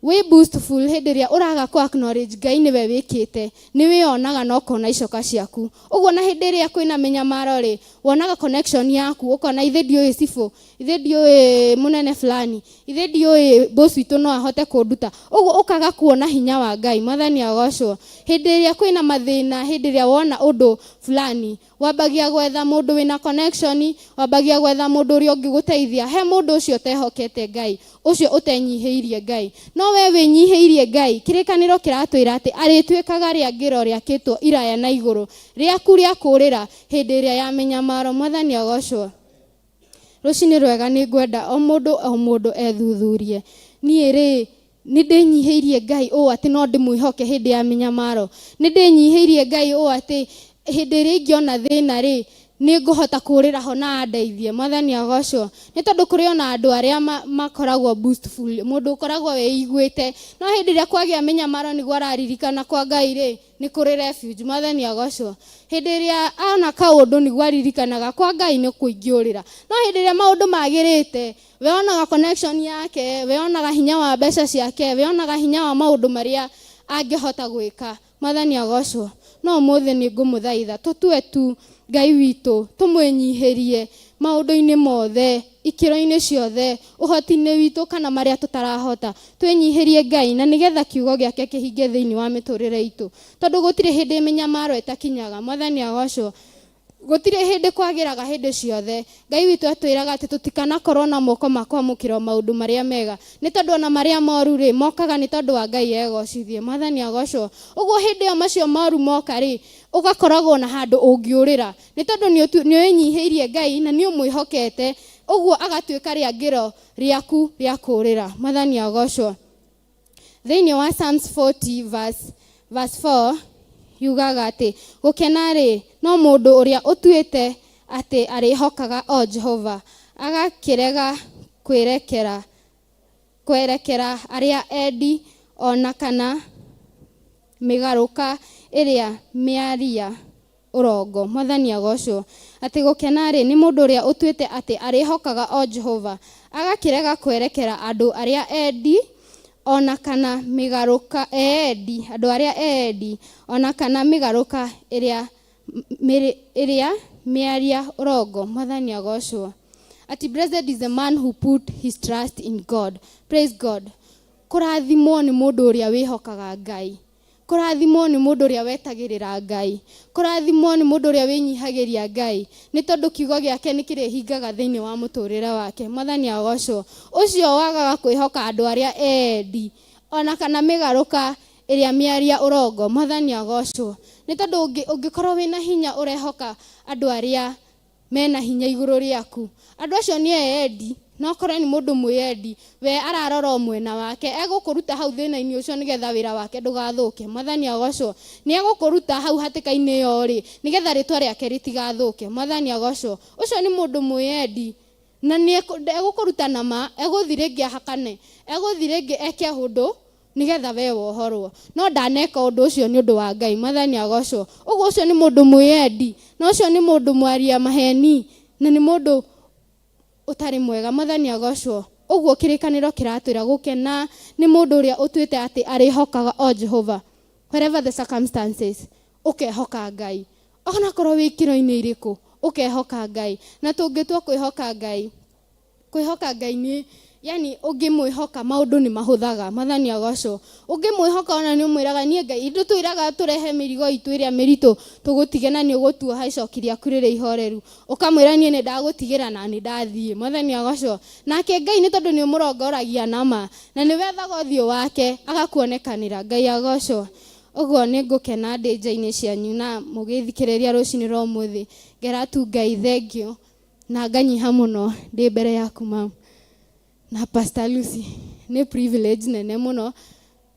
wĩ boastful, hĩndĩ ĩrĩa ũraga kũ acknowledge Ngai nĩwe wĩkĩte, nĩ wĩyonaga na ũkona icoka ciaku. Ũguo na hĩndĩ ĩrĩa kwĩna mĩnyamaro rĩ, wonaga connection yaku, ũkona ithe ndiũĩ cibũ, ithe ndiũĩ mũnene fulani, ithe ndiũĩ boss witũ no ahote kũnduta. Ũguo ũkaga kuona hinya wa Ngai. Mwathani agocwo. Hĩndĩ ĩrĩa kwĩna mathĩna, hĩndĩ ĩrĩa wona ũndũ fulani, wambagia gwetha mũndũ wĩna connection, wambagia gwetha mũndũ ũrĩa ũngĩgũteithia. He mũndũ ũcio ũtehokete Ngai, ũcio ũtenyihĩirie Ngai. No we wĩnyihĩirie Ngai, kĩrĩkanĩro kĩratwĩra atĩ arĩtuĩkaga rĩangĩro rĩakĩtwo iraya na igũrũ rĩaku rĩa kũũrĩra hĩndĩ ĩrĩa ya mĩnyamaro. Mwathani agocwo. Rũcinĩ rwega. Nĩ ngwenda o mũndũ o mũndũ ethuthurie, niĩ rĩ, nĩ ndĩnyihĩirie Ngai ũũ atĩ no ndĩmwĩhoke hĩndĩ ya mĩnyamaro? Nĩ ndĩnyihĩirie Ngai ũũ atĩ hĩndĩ ĩrĩa ingĩona thĩna rĩ, nĩ ngũhota kũũrĩra ho na andeithie? Mwathani agocwo. Nĩ tondũ kũrĩ ona andũ arĩa makoragwo boastful, mũndũ ũkoragwo wĩiguĩte, no hĩndĩ ĩrĩa kwagĩa mĩnyamaro nĩguo araririkana kwa Ngai rĩ nĩ kũrĩ refuge. Mwathani agocwo. Hĩndĩ ĩrĩa ona kaũndũ nĩguo aririkanaga kwa Ngai nĩ kũingĩũrĩra. No hĩndĩ ĩrĩa maũndũ magĩrĩte, we onaga connection yake, we onaga hinya wa mbeca ciake, we onaga hinya wa maũndũ marĩa angĩhota gwĩka. Mwathani agocwo. No ũmũthĩ nĩ ngũmũthaitha tũtue tu Ngai witũ, tũmwĩnyihĩrie maũndũ-inĩ mothe, ikĩro-inĩ ciothe, ũhoti-inĩ witũ kana marĩa tũtarahota, twĩnyihĩrie Ngai na nĩgetha kiugo gĩake kĩhinge thĩinĩ wa mĩtũrĩre itũ, tondũ gũtirĩ hĩndĩ mĩnyamaro ĩtakinyaga. Mwathani agocwo. Gũtirĩ hĩndĩ kwagĩraga hĩndĩ ciothe. Ngai witũ atwĩraga atĩ tũtikanakorwo na moko ma kwamũkĩra maũndũ marĩa mega, nĩ tondũ ona marĩa moru rĩ, mokaga nĩ tondũ wa Ngai egocithie. Mwathani agocwo. Ũguo hĩndĩ ĩyo macio moru moka rĩ, ũgakoragwo na handũ ũngĩũrĩra, nĩ tondũ nĩ wĩnyihĩirie Ngai na nĩ ũmwĩhokete. Ũguo agatuĩka rĩangĩro rĩaku rĩa kũũrĩra. Mwathani agocwo. Thĩinĩ wa Psalms 40 verse 4 yugaga atĩ gũkena rĩ, no mũndũ ũrĩa ũtuĩte atĩ arĩhokaga o Jehova, agakĩrega kwĩrekera kwerekera arĩa endi, ona kana mĩgarũka ĩrĩa mĩaria ũrongo. Mwathani agocwo. Atĩ gũkena rĩ, nĩ mũndũ ũrĩa ũtuĩte atĩ arĩhokaga o Jehova, agakĩrega kwerekera andũ arĩa endi, ona kana mĩgarũka eendi, andũ arĩa eendi, ona kana mĩgarũka ĩrĩa mĩaria ũrongo. Mwathani agocwo. Ati blessed is the man who put his trust in God. Praise God. Kũrathimwo nĩ mũndũ ũrĩa wĩhokaga Ngai. Kũrathimwo nĩ mũndũ ũrĩa wetagĩrĩra Ngai. Kũrathimwo nĩ mũndũ ũrĩa wĩnyihagĩria Ngai, nĩ tondũ kiugo gĩake nĩ kĩrĩhingaga thĩinĩ wa mũtũrĩre wake. Mwathani agocwo. Ũcio wagaga kwĩhoka andũ arĩa eendi, ona kana mĩgarũka ĩrĩa mĩaria ũrongo. Mwathani agocwo. Nĩ tondũ ũngĩkorwo wĩna hinya, ũrehoka andũ arĩa mena hinya igũrũ rĩaku, andũ acio nĩ eendi, no korwo nĩ mũndũ mwĩendi, we ararora o mwena wake. Egũkũruta hau thĩna-inĩ ũcio nĩgetha wĩra wake ndũgathũke. Mwathani agocwo. Nĩ egũkũruta hau hatĩka-inĩ ĩyo rĩ, nĩgetha rĩtwa rĩake rĩtigathũke. Mwathani agocwo. Ũcio nĩ mũndũ mwĩendi na nĩ egũkũruta na ma egũthi rĩngĩ ahakane, egũthi rĩngĩ eke ũndũ nĩgetha we wohorwo, no ndaneka ũndũ ũcio nĩ ũndũ wa Ngai. Mwathani agocwo. Ũguo ũcio nĩ mũndũ mwĩendi, na ũcio nĩ mũndũ mwaria maheni, na nĩ mũndũ ũtarĩ mwega. Mwathani agocwo. Ũguo kĩrĩkanĩro kĩratwĩra gũkena nĩ mũndũ ũrĩa ũtuĩte atĩ arĩhokaga o Jehova. Whatever the circumstances, ũkehoka Ngai. Onakorwo wĩ ikĩro-inĩ irĩkũ, ũkehoka Ngai. Na tũngĩtua kwĩhoka Ngai, kwĩhoka Ngai nĩ yani ũngĩmwĩhoka maũndũ nĩ mahũthaga. Mwathani agocwo. Ũngĩmwĩhoka ona nĩ ũmwĩraga niĩ Ngai, ndũtwĩraga tũrehe mĩrigo itũ ĩrĩa mĩritũ tũgũtige na nĩ ũgũtuoha icoki rĩaku rĩrĩ ihoreru. Ũkamwĩra niĩ nĩ ndagũtigĩra na nĩ ndathiĩ. Mwathani agocwo. Nake Ngai nĩ tondũ nĩ ũmũrongoragia nama na nĩ wethaga ũthiũ wake agakuonekanĩra. Ngai agocwo. Ũguo nĩ ngũkena ndĩ nja-inĩ cianyu na mũgĩthikĩrĩria rũcinĩ rwa ũmũthĩ. Ngera tu Ngai thengiũ na nganyiha mũno ndĩ mbere yaku mam na Pastor Lucy. Nĩ privilege nene mũno,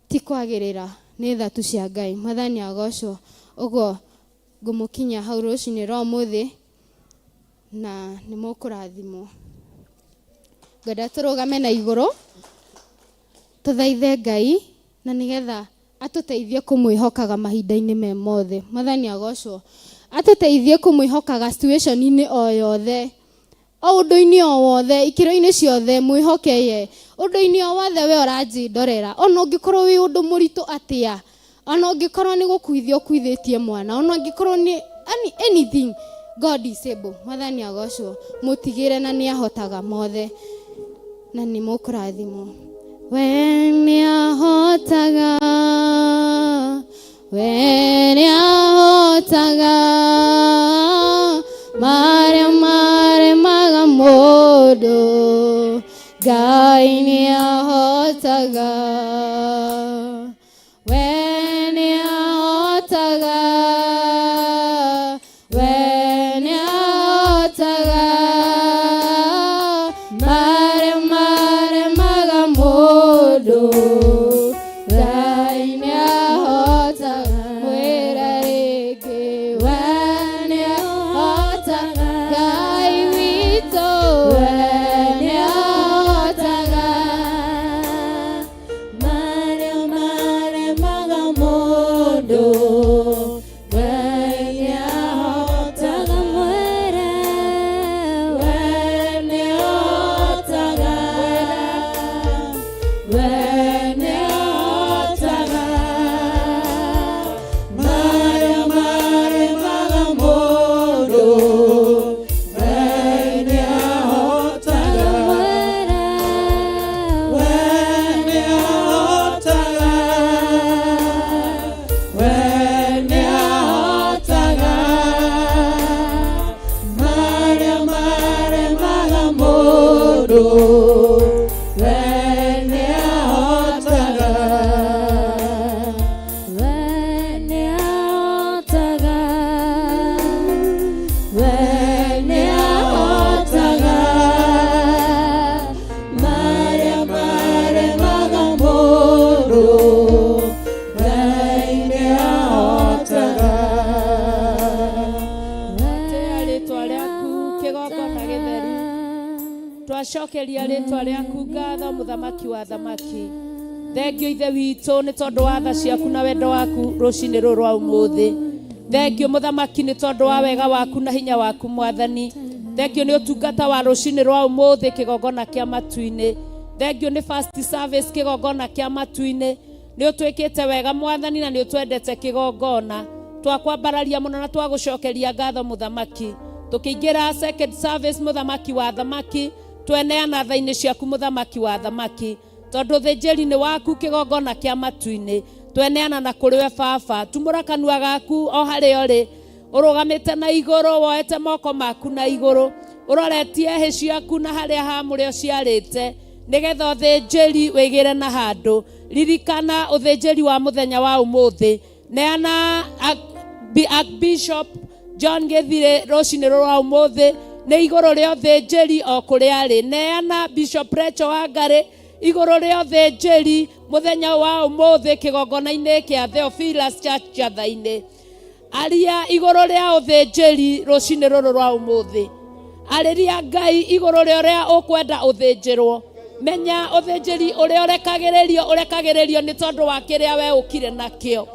ti kwagĩrĩra, nĩ tha tu cia Ngai. Mwathani agocwo. Ũguo ngũmũkinyia hau rũcinĩ rwa ũmũthĩ na nĩ mũkũrathimwo. Ngwenda tũrũgame na igũrũ tũthaithe Ngai na nĩgetha atũteithie kũmwĩhokaga mahinda-inĩ me mothe. Mwathani agocwo. Atũteithie kũmwĩhokaga situation-inĩ o yothe, o ũndũ-inĩ o wothe, ikĩro-inĩ ciothe, mwĩhoke ye. Ũndũ-inĩ o wothe we ũranjĩndorera, ona ũngĩkorwo wĩ ũndũ mũritũ atĩa, ona ũngĩkorwo nĩ gũkuithia ũkuithĩtie mwana, ona ũngĩkorwo nĩ anything, God is able. Mwathani agocwo. Mũtigĩre na nĩ ahotaga mothe na nĩ mũkũrathimwo. We nĩ ahotaga, we nĩ ahotaga, marĩa maremaga mũndũ, Ngai nĩ ahotaga. We nĩ ahotaga, we nĩ ahotaga, marĩa maremaga mũndũ, Ngai nĩ ahotaga. Mwĩre rĩngĩ, we nĩ ahotaga, Ngai witũ, we nĩ ahotaga. Marĩa maremaga mũndũ, Ngai nĩahotaga. Mwĩre, we nĩahotaga, we nĩahotaga. Marĩa maremaga mũndũ, Ngai nĩahotaga. We nĩahotaga, we nĩahotaga. Marĩa maremaga mũndũ, we nĩahotaga. We nĩahotaga, we nĩahotaga. Marĩa maremaga mũndũ, Ngai nĩahotaga. Tĩa rĩtwa rĩaku kĩgongona gĩtheru, twacokeria rĩtwa rĩaku ngatho, mũthamaki wa thamaki. Thengio Ithe witũ nĩ tondũ wa tha ciaku na wendo waku rũcinĩ rũrũ rwa ũmũthĩ. Thengio mũthamaki nĩ tondũ wa wega waku na hinya waku mwathani. Thengio nĩ ũtungata wa rũcinĩ rwa ũmũthĩ kĩgongona kĩa matu-inĩ. Thengio nĩ first service kĩgongona kĩa matu-inĩ. Nĩ ũtwĩkĩte wega mwathani na nĩ ũtwendete kĩgongona. Twakwambararia mũno na twagũcokeria ngatho mũthamaki. Tũkĩingĩra second service mũthamaki wa thamaki, tweneana tha-inĩ ciaku mũthamaki wa thamaki. Tondũ ũthĩnjĩri nĩ waku kĩgongona kĩa matu-inĩ, tweneana na kũrĩ we baba. Tumũra kanua gaku o harĩa ũrĩ, ũrũgamĩte na igũrũ, woete moko maku na igũrũ, ũroretie hĩ ciaku na harĩa hamũre ũciarĩte, nĩgetha ũthĩnjĩri wĩgĩre na handũ. Ririkana ũthĩnjĩri wa mũthenya wa ũmũthĩ. Neana Archbishop John Gĩthirĩ rũcinĩ rwa ũmũthĩ nĩ igũrũ rĩa ũthĩnjĩri o kũrĩa arĩ. Neana Bishop Rachel Wangari igũrũ rĩa ũthĩnjĩri mũthenya wa ũmũthĩ kĩgongona-inĩ kĩa Theophilus Church Njatha-inĩ. Aria igũrũ rĩa ũthĩnjĩri rũcinĩ rũrũ rwa ũmũthĩ. Arĩria Ngai igũrũ rĩa ũrĩa ũkwenda ũthĩnjĩrwo. Menya ũthĩnjĩri ũrĩa ũrekagĩrĩrio ũrekagĩrĩrio nĩ tondũ wa kĩrĩa we ũkire nakĩo.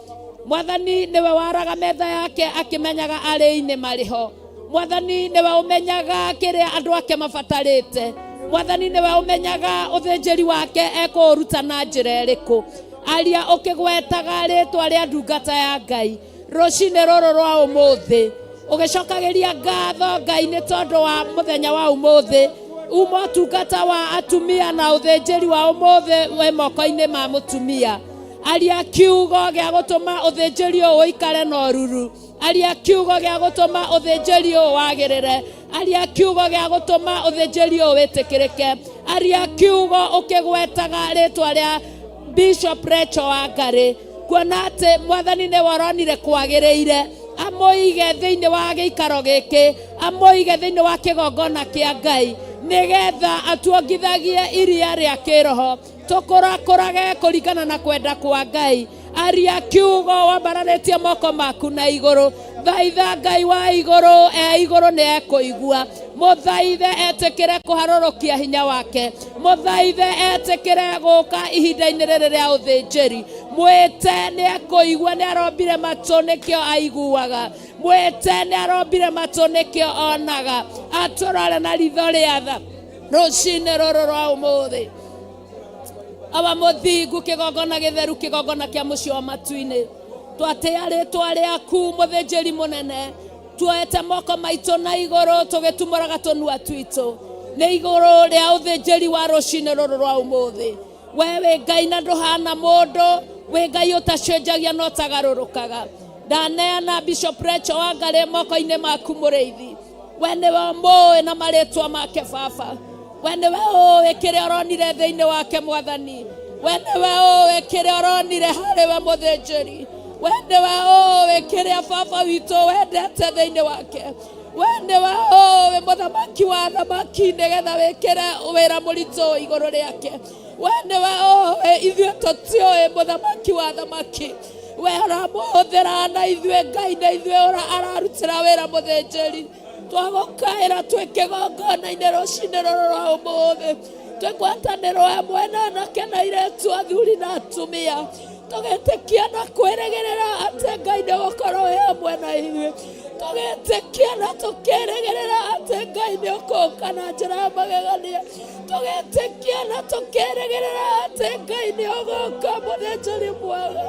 Mwathani nĩwe waraga metha yake akĩmenyaga arĩi-inĩ marĩ ho. Mwathani nĩwe ũmenyaga kĩrĩa andũ ake mabatarĩte. Mwathani nĩwe ũmenyaga ũthĩnjĩri wake ekũũruta na njĩra ĩrĩkũ. Aria ũkĩgwetaga rĩtwa rĩa ndungata ya Ngai rũcinĩ rũrũ rwa ũmũthĩ, ũgĩcokagĩria ngatho Ngai nĩ tondũ wa mũthenya wa ũmũthĩ. Uma ũtungata wa atumia na ũthĩnjĩri wa ũmũthĩ wĩ moko-inĩ ma mũtumia. Aria kiugo gĩa gũtũma ũthĩnjĩri ũyũ ũikare na ũruru. Aria kiugo gĩa gũtũma ũthĩnjĩri ũyũ wagĩrĩre. Aria kiugo gĩa gũtũma ũthĩnjĩri ũyũ wĩtĩkĩrĩke. Aria kiugo ũkĩgwetaga rĩtwa rĩa Bishop Rachel Wangari, kuona atĩ Mwathani nĩwe ũronire kwagĩrĩire amũige thĩinĩ wa gĩikaro gĩkĩ, amũige thĩinĩ wa kĩgongona kĩa Ngai, nĩgetha atuongithagie iria rĩa kĩroho, tũkũrakũrage kũringana na kwenda kwa Ngai. Aria kiugo wambararĩtie moko maku na igũrũ. Thaitha Ngai wa igũrũ, e igũrũ nĩ ekũigua. Mũthaithe etĩkĩre kũharũrũkia hinya wake. Mũthaithe etĩkĩre gũka ihinda-inĩ rĩrĩ rĩa ũthĩnjĩri. Mwĩte nĩ ekũigua, nĩ arombire matũ nĩkĩo aiguaga. Mwĩte nĩ arombire matũ nĩkĩo onaga. Atũrore na ritho rĩa tha rũcinĩ rũrũ rwa ũmũthĩ. Awa mũthingu, kĩgongona gĩtheru, kĩgongona kĩa mũciĩ wa matu-inĩ, twatĩa rĩtwa rĩaku mũthĩnjĩri mũnene, tuoete moko maitũ na igũrũ tũgĩtumũraga tũnua twitũ nĩ igũrũ rĩa ũthĩnjĩri wa rũcinĩ rũrũ rwa ũmũthĩ. We wĩ Ngai na ndũhana mũndũ, wĩ Ngai ũtacenjagia na ũtagarũrũkaga. Ndaneana Bishop Rachel Wangari moko-inĩ maku mũrĩithi. We nĩwe ũmũĩ na marĩtwa make baba. We nĩwe ũĩ kĩrĩa ũronire thĩinĩ wake Mwathani. We nĩwe ũĩ kĩrĩa ũronire harĩ we mũthĩnjĩri. We nĩwe ũĩ kĩrĩa baba witũ wendete thĩinĩ wake. We nĩwe ũĩ mũthamaki wa athamaki, nĩgetha wĩkĩre wĩra mũritũ igũrũ rĩake. We nĩwe ũĩ, ithuĩ tũtiũĩ mũthamaki wa athamaki. We ũramũhũthĩra na ithuĩ Ngai, na ithuĩ ararutĩra wĩra mũthĩnjĩri. Twagũkaĩra twĩ kĩgongona-inĩ rũcinĩ rũrũ rwa ũmũthĩ, twĩ ngwatanĩro ĩmwe na anake na airĩtu, athuri na atumia, tũgĩtĩkia na kwĩrĩgĩrĩra atĩ Ngai nĩ ũgũkorwo wĩ hamwe na ithuĩ, tũgĩtĩkia na tũkĩrĩgĩrĩra atĩ Ngai nĩ ũgũka na njĩra ya magegania, tũgĩtĩkia na tũkĩrĩgĩrĩra atĩ Ngai nĩ ũgũka mũthĩnjĩri mwega,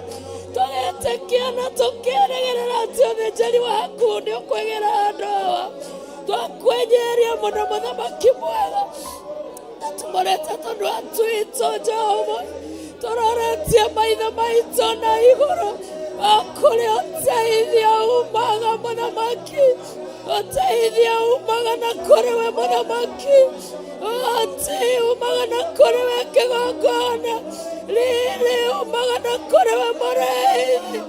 tũgĩtĩkia na tũkĩrĩgĩrĩra atĩ ũthĩnjĩri waku nĩ ũkwĩgĩra andũ awa. Twakwĩnyiria mũno mũthamaki mwega, tũmũrĩte tũnua twitũ Jehova, tũroretie maitho maitũ na igũrũ, o kũrĩa ũteithio umaga mũthamaki, ũteithio umaga na kũrĩ we mũthamaki, ũhoti umaga na kũrĩ we kĩgongona, riri umaga na kũrĩ we mũrĩithi,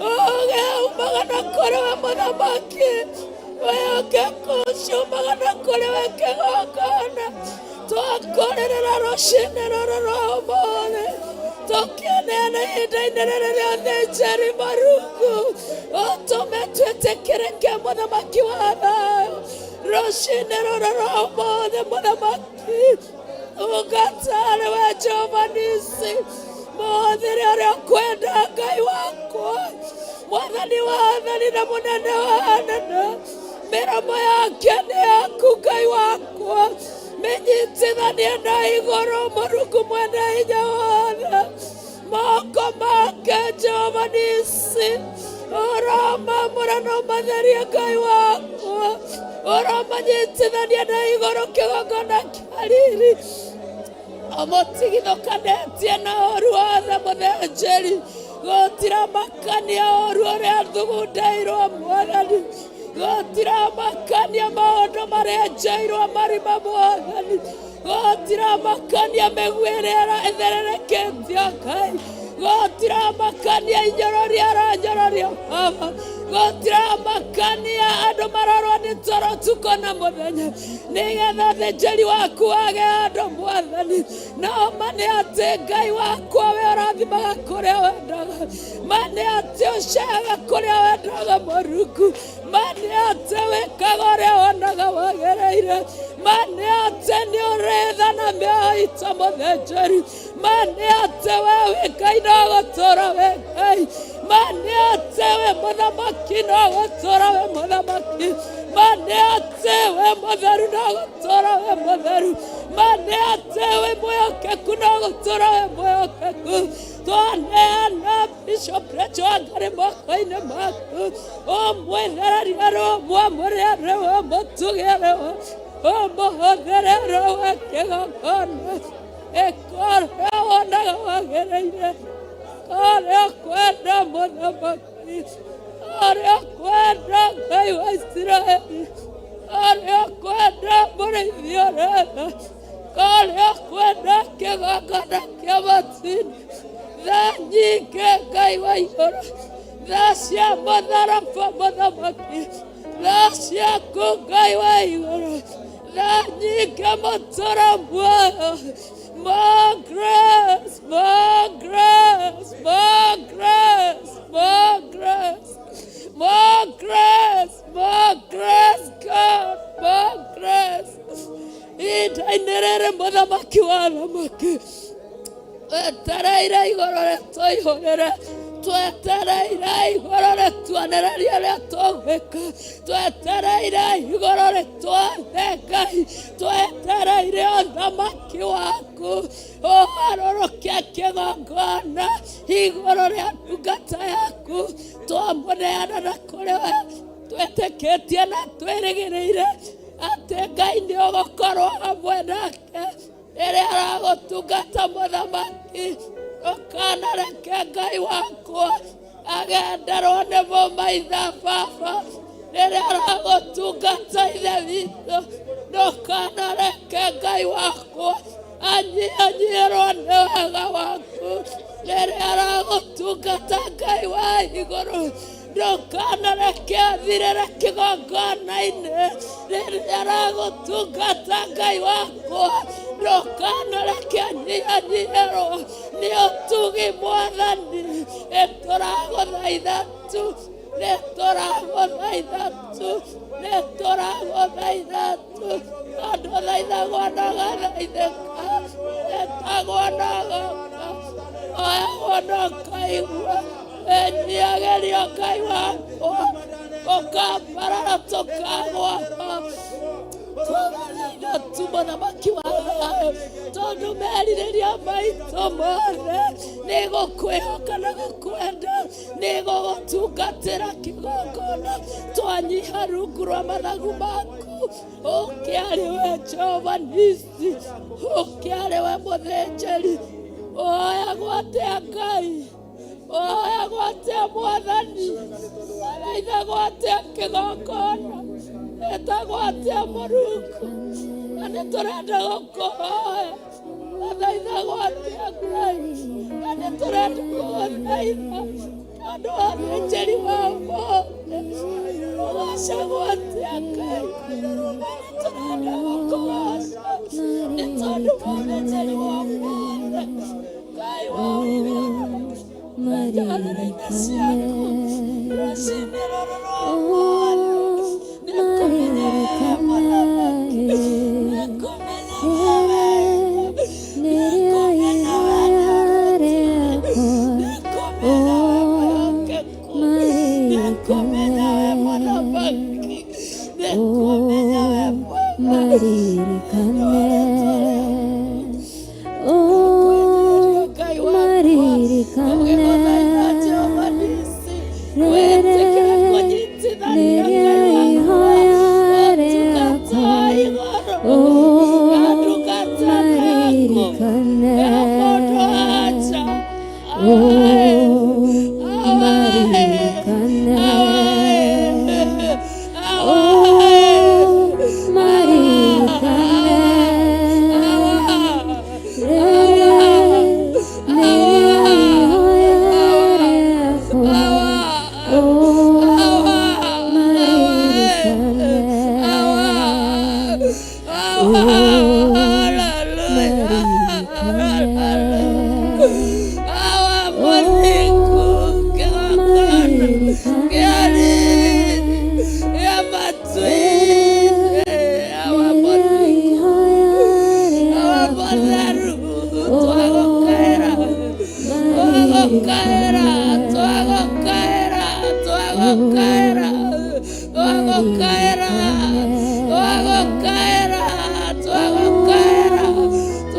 ũũgĩ umaga na kũrĩ we mũthamaki, wĩhokeku ũcio umaga na kũrĩ we kĩgongona. Twakũrĩrĩra rũcinĩ rũrũ rwa ũmũthĩ, tũkĩneana ihinda-inĩ rĩrĩ rĩa ũthĩnjĩri Mũrungu, ũtũme twĩtĩkĩrĩke mũthamaki wa thayũ. Rũcinĩ rũrũ rwa ũmũthĩ mũthamaki, ũgatarĩ we Jehova Nisi, mũhũthĩre ũrĩa ũkwenda Ngai wakwa, mwathani wa athani na mũnene wa anene. Mĩromo yake nĩ yaku Ngai wakwa, mĩnyitithanie na igũrũ Mũrungu mwene hinya wothe. Moko make Jehova Nisi, ũramamũra na ũmatherie Ngai wakwa, ũramanyitithania na igũrũ kĩgongona kĩa riri, ũmũtigithũkanĩtie na ũru wothe mũthĩnjĩri. Gũtiramakania ũru ũrĩa thugundeirwo Mwathani, gũtiramakania maũndũ marĩa njeirwo marima Mwathani, gũtiramakania mĩguĩ ĩrĩa ĩtherereketio Ngai, gũtiramakania inyororia aranyororia Baba, gũtiramakania andũ marorwo nĩ toro ũtukũ na mũthenya, nĩgetha ũthĩnjĩri waku wage andũ Mwathani. No ma nĩ atĩ Ngai wakwa we ũrathimaga kũrĩa wendaga, ma nĩ atĩ ũceaga kũrĩa wendaga Mũrungu, ma nĩ atĩ wĩkaga ũrĩa wonaga wagĩrĩire, ma nĩ atĩ nĩ ũrĩ tha na mĩoyo itũ mũthĩnjĩri, ma nĩ atĩ we wĩ Ngai no gũtũũra wĩ Ngai, ma nĩ atĩ wĩ mũthamaki no gũtũũra wĩ mũthamaki, ma nĩ atĩ wĩ mũtheru no gũtũũra wĩ mũtheru, ma nĩ atĩ wĩ mwĩhokeku no gũtũũra wĩ mwĩhokeku. Twana Ũmwĩthererie arĩ we, ũmwamũre arĩ we, ũmũtuge arĩ we, ũmũhũthĩre arĩ we kĩgongona. Ĩka ũrĩa wonaga wagĩrĩire, ũrĩa ũkwenda mũthamaki, ũrĩa ũkwenda Ngai wa Isiraeli, ũrĩa ũkwenda mũrĩithi ũrĩa tha, ũrĩa ũkwenda kĩgongona kĩa matini. Tha nyingĩ Ngai wa igũrũ, tha cia mũtharaba mũthamaki, tha ciaku Ngai wa igũrũ, tha nyingĩ mũtũra muoyo. More grace, more grace, more grace, more grace, more grace, more grace, God, more grace. Ihinda-inĩ rĩrĩ mũthamaki wa athamaki, twetereire igũrũ rĩtũihũrĩre, twetereire igũrũ rĩtuonererie ũrĩa tũgwĩka, twetereire igũrũ rĩtwathe Ngai, twetereire ũthamaki waku ũharũrũke kĩgongona igũrũ rĩa ndungata yaku, twamũneana na kũrĩ we, twĩtĩkĩtie na twĩrĩgĩrĩire atĩ Ngai nĩ ũgũkorwo hamwe nake rĩrĩa aragũtungata mũthamaki. Ndũkanareke Ngai wakwa agenderwo nĩ mũmaitha baba rĩrĩa aragũtungata ithe witũ. Ndũkanareke Ngai wakwa anyihanyiherwo nĩ wega waku rĩrĩa aragũtungata Ngai wa igũrũ. Ndũkanareke athirĩre kĩgongona-inĩ rĩrĩa aragũtungata Ngai wakwa. Ndũkanareke anyihanyiherwo nĩ ũtugi Mwathani. Nĩtũragũthaitha tu, nĩtũragũthaitha tu, nĩtũragũthaitha tu, tondũ thaithagwo na ũgathaithĩka, ĩtagwo na ũgoka, oyagwo na ũkaigua. Enyiagĩrio Ngai wakwa, ũkambarara tũkagwa twagũthaitha tu mũthamaki wa thayũ, tondũ merirĩria maitũ mothe nĩ gũkwĩhoka na gũkwenda, nĩ gũgũtungatĩra kĩgongona. Twanyiha rungu rwa mathagu maku, ũkĩarĩ we Jehova Nisi, ũkĩarĩ we mũthĩnjĩri. Woyagwo atĩa Ngai? Woyagwo atĩa Mwathani? Wathaithagwo atĩa kĩgongona? Wĩtagwo atĩa Mũrungu? Na nĩ tũrenda gũkũhoya. Wathaithagwo atĩa Ngai? Na nĩ tũrenda gũgũthaitha tondũ wa ũthĩnjĩri wa ũmũthĩ. Ũgocagwo atĩa Ngai? Na nĩ tũrenda gũkũgoca nĩ tondũ wa ũthĩnjĩri wa ũmũthĩ. Ngai wa igũrũ, njarĩra-inĩ ciaku rũcinĩ rũrũ rwa ũmũthĩ, nĩ kũmenya we mũthamaki, nĩ kũmenya we wega, nĩ kũmenya we nĩ kũmenya we mwĩhokeku, nĩ kũmenya we mũthamaki, nĩ kũmenya we mwega. Ngai wakwa, ũgĩgũthaitha Jehova Nisi, wĩtĩkĩre kũnyitithania Ngai wakwa, ũtungata wa igũrũ na ndungata yaku ya mũndũ wa nja. Awae, awae, awae, awae,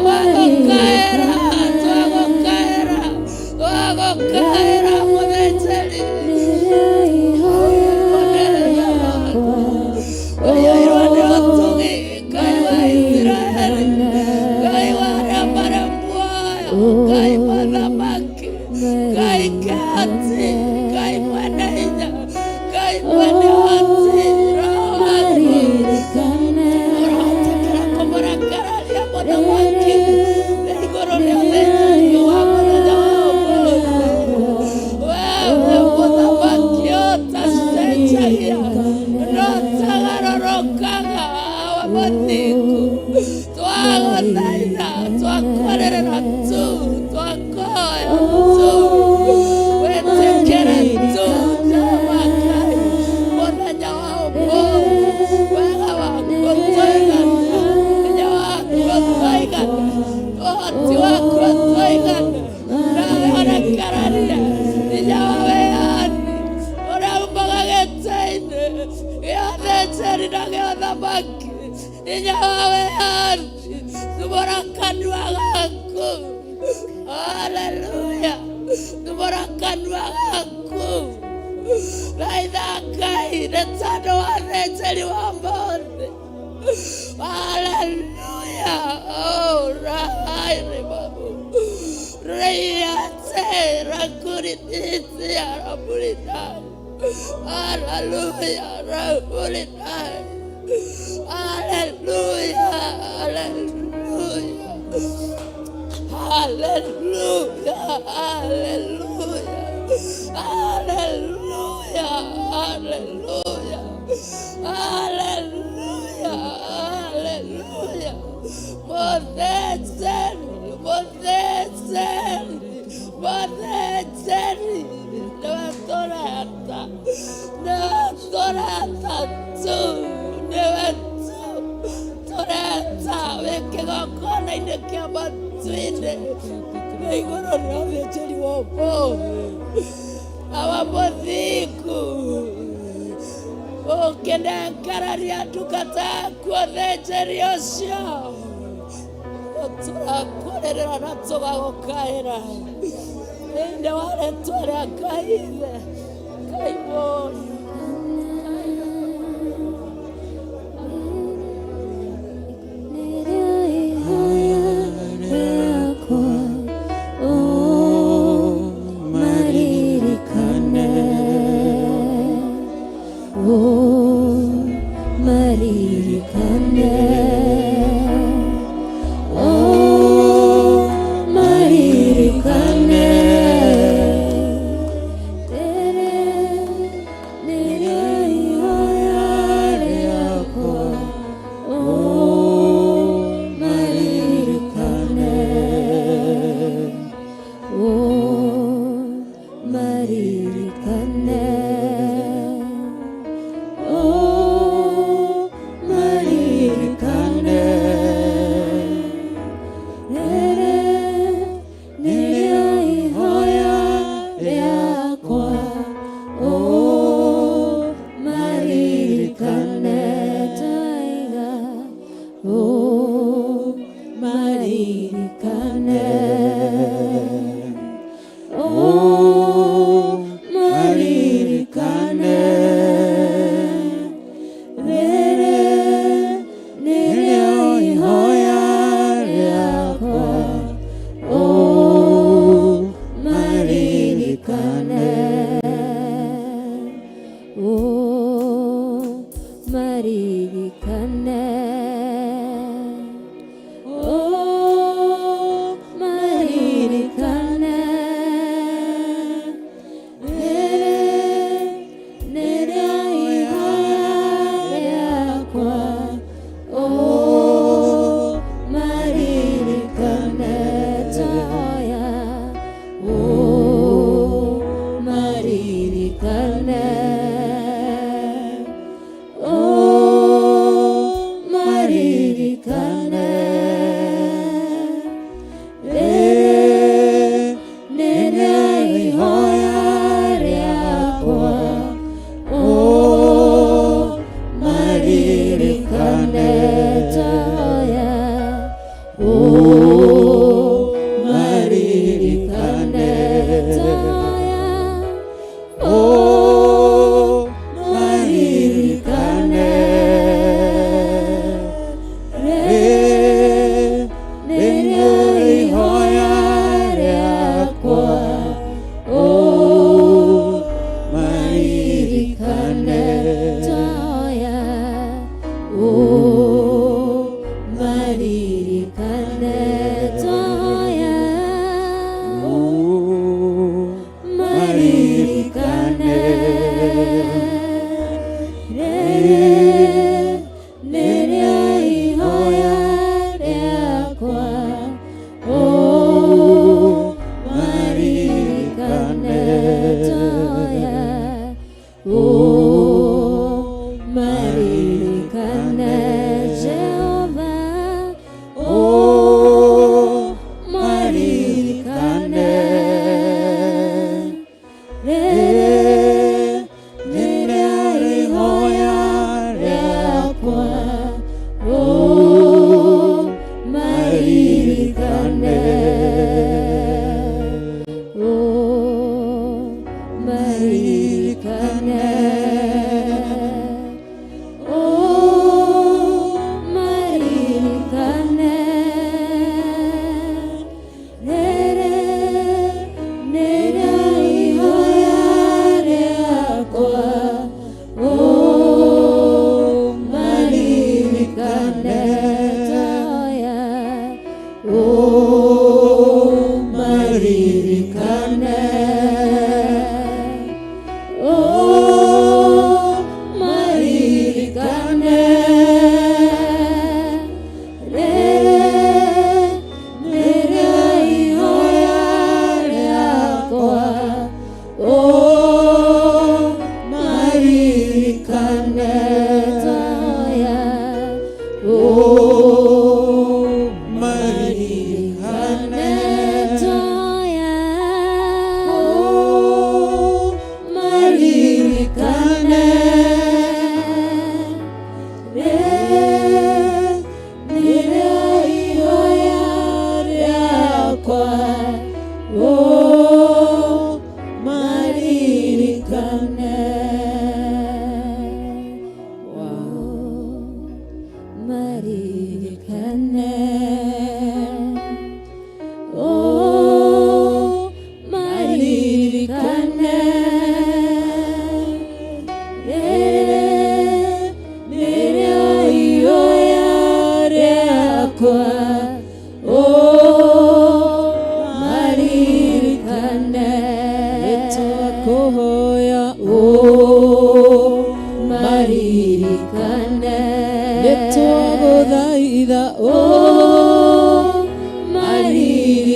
Twagũkaĩra, twagũkaĩra, twagũkaĩra mũthĩnjĩri. Ngai mũthamaki, Ngai kĩhoti, Ngai mwene hinya, Ngai mwene ũhoti, Roho waku ũrotikĩra kũmũrekereria mũthamaki nĩ igũrũ rĩa ũthĩnjĩri wa mũthenya wa ũmũthĩ. Wewe mũthamaki ũtacenjagia na ũtagarũrũkaga wa mũthingu, twagũthaitha, twakũrĩrĩra tu, twakoya tu, wĩtĩkĩre tu, Jehova Ngai, mũthenya wa ũmũthĩ, wega waku ũtũigana, hinya waku ũtũigana, ũhoti waku ũtũigana, nawe ũrekererie hinya wa wĩyani ũrĩa umaga gĩtĩ-inĩ gĩa ũthĩnjĩri na gĩa ũthamaki, hinya wa wĩyani, tumũra kanua gaku, haleluya, tumũra kanua gaku, thaitha Ngai nĩ tondũ wa ũthĩnjĩri wa ũmũthĩ. Haleluya, oh rahairi babu reyate rakuritisia rabulitai, haleluya, rabulitai, haleluya, haleluya, haleluya, haleluya, haleluya, haleluya, haleluya, haleluya. Mũthĩnjĩri, mũthĩnjĩri, mũthĩnjĩri, nĩwe tũreta, nĩwe tũreta tu, nĩwe tu tũreta wĩ kĩgongona-inĩ kĩa matu-inĩ nĩ igũrũ rĩa ũthĩnjĩri wa ũmũthĩ. Awa mũthingu, ũkĩnengereria ndungata yaku ũthĩnjĩri ũcio, tũrakũrĩrĩra na tũgagũkaĩra thĩinĩ wa rĩtwa rĩa Ngai Ithe, Ngai Mũriũ. Maririkane. Oh, maririkane.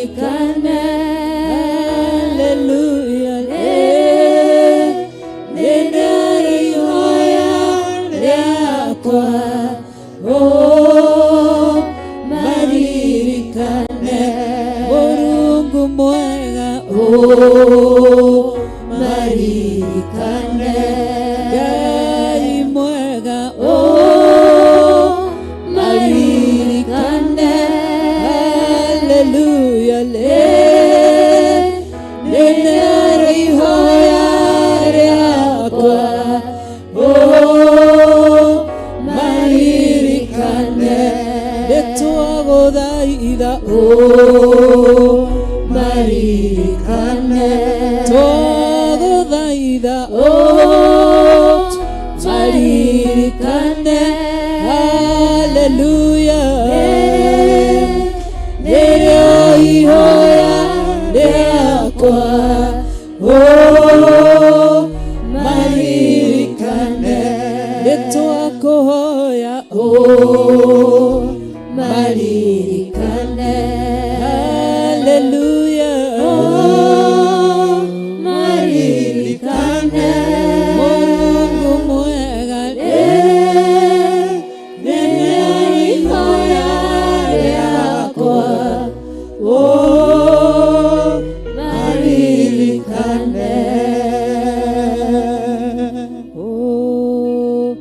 Maririkane, haleluya, nĩ ihoya rĩakwa, oh, maririkane, Mũrungu mwega, oh, maririkane, Ngai mwega, oh, maririkane, haleluya, nĩ ihoya rĩakwa, oh, maririkane, nĩtwagũthaitha, oh, maririkane, twagũthaitha, oh, maririkane, haleluya, nĩrĩo ihoya rĩakwa, oh, maririkane, nĩtwakũhoya, oh, maririkane, haleluya, oh, maririkane, Mũrungu mwega, nĩrĩo ihoya rĩakwa, oh, maririkane, oh,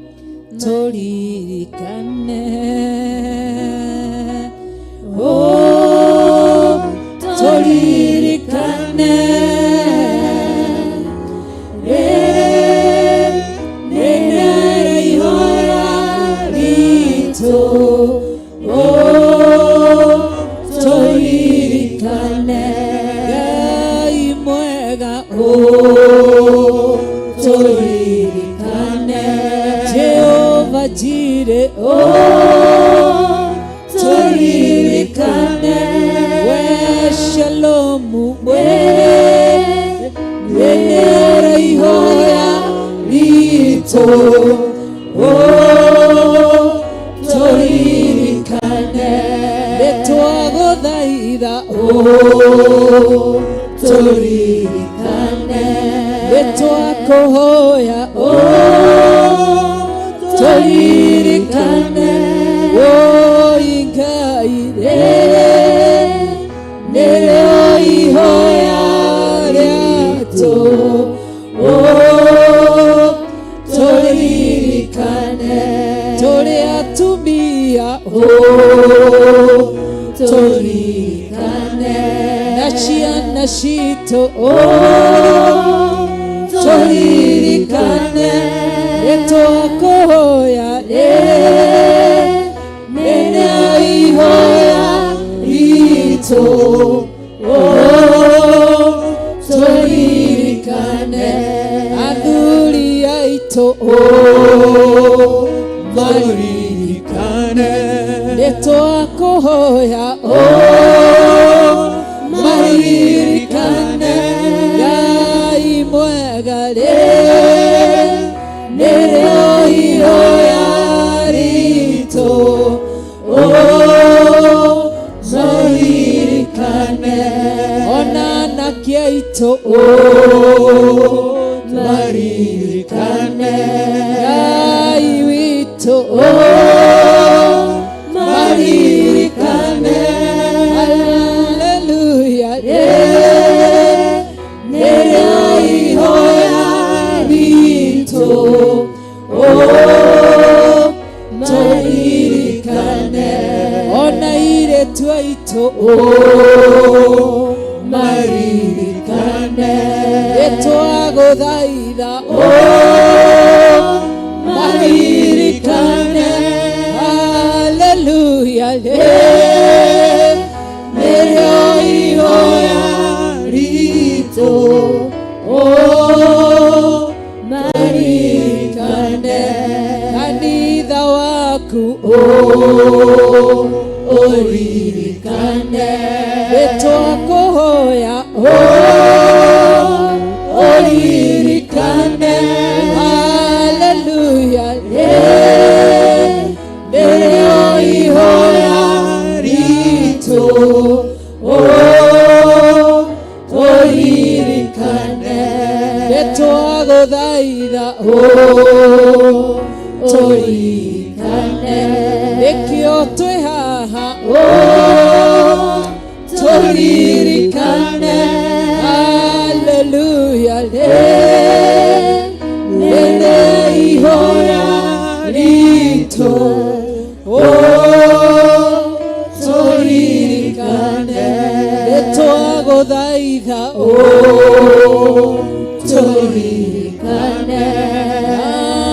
tũririkane, oh, tũririkane, nĩrĩo ihoya ritũ, oh, tũririkane, Ngai mwega, oh, tũririkane, Jehova Jireh, oh, tũririkane, we Shalomu, we nĩrĩo ihoya ritũ, oh, tũririkane, nĩtwagũthaitha, oh, tũririkane, nĩtwakũhoya, oh, tũririkane, woi Ngai, nĩrĩo ihoya rĩatũ, oh, tũririkane, tũrĩ atumia, oh, tũririkane, na ciana citũ, oh, tũririkane, nĩtwakũhoya, nĩrĩo ihoya ritũ, oh, tũririkane, athuri aitũ, oh, Maririkane, nĩtwakũhoya, oh, maririkane, Ngai mwega, nĩrĩo ihoya ritũ, oh, maririkane, ona anake aitũ, oh, maririkane, Ngai witũ, oh, maririkane, haleluya, nĩrĩo ihoya ritũ, oh, tũririkane, ona airĩtu aitũ, oh, maririkane, nĩtwagũthaitha, oh, maririkane, haleluya, nĩrĩo ihoya ritũ, oh, maririkane, kanitha waku, oh, ũririkane, nĩtwakũhoya, oh, ũririkane, haleluya, nĩrĩo ihoya ritũ, oh, Twagũthaitha tũririkane nĩkĩo twĩ haha tũririkane haleluya rĩrĩ ihoya ritũ tũririkane nĩtwagũthaitha tũririkane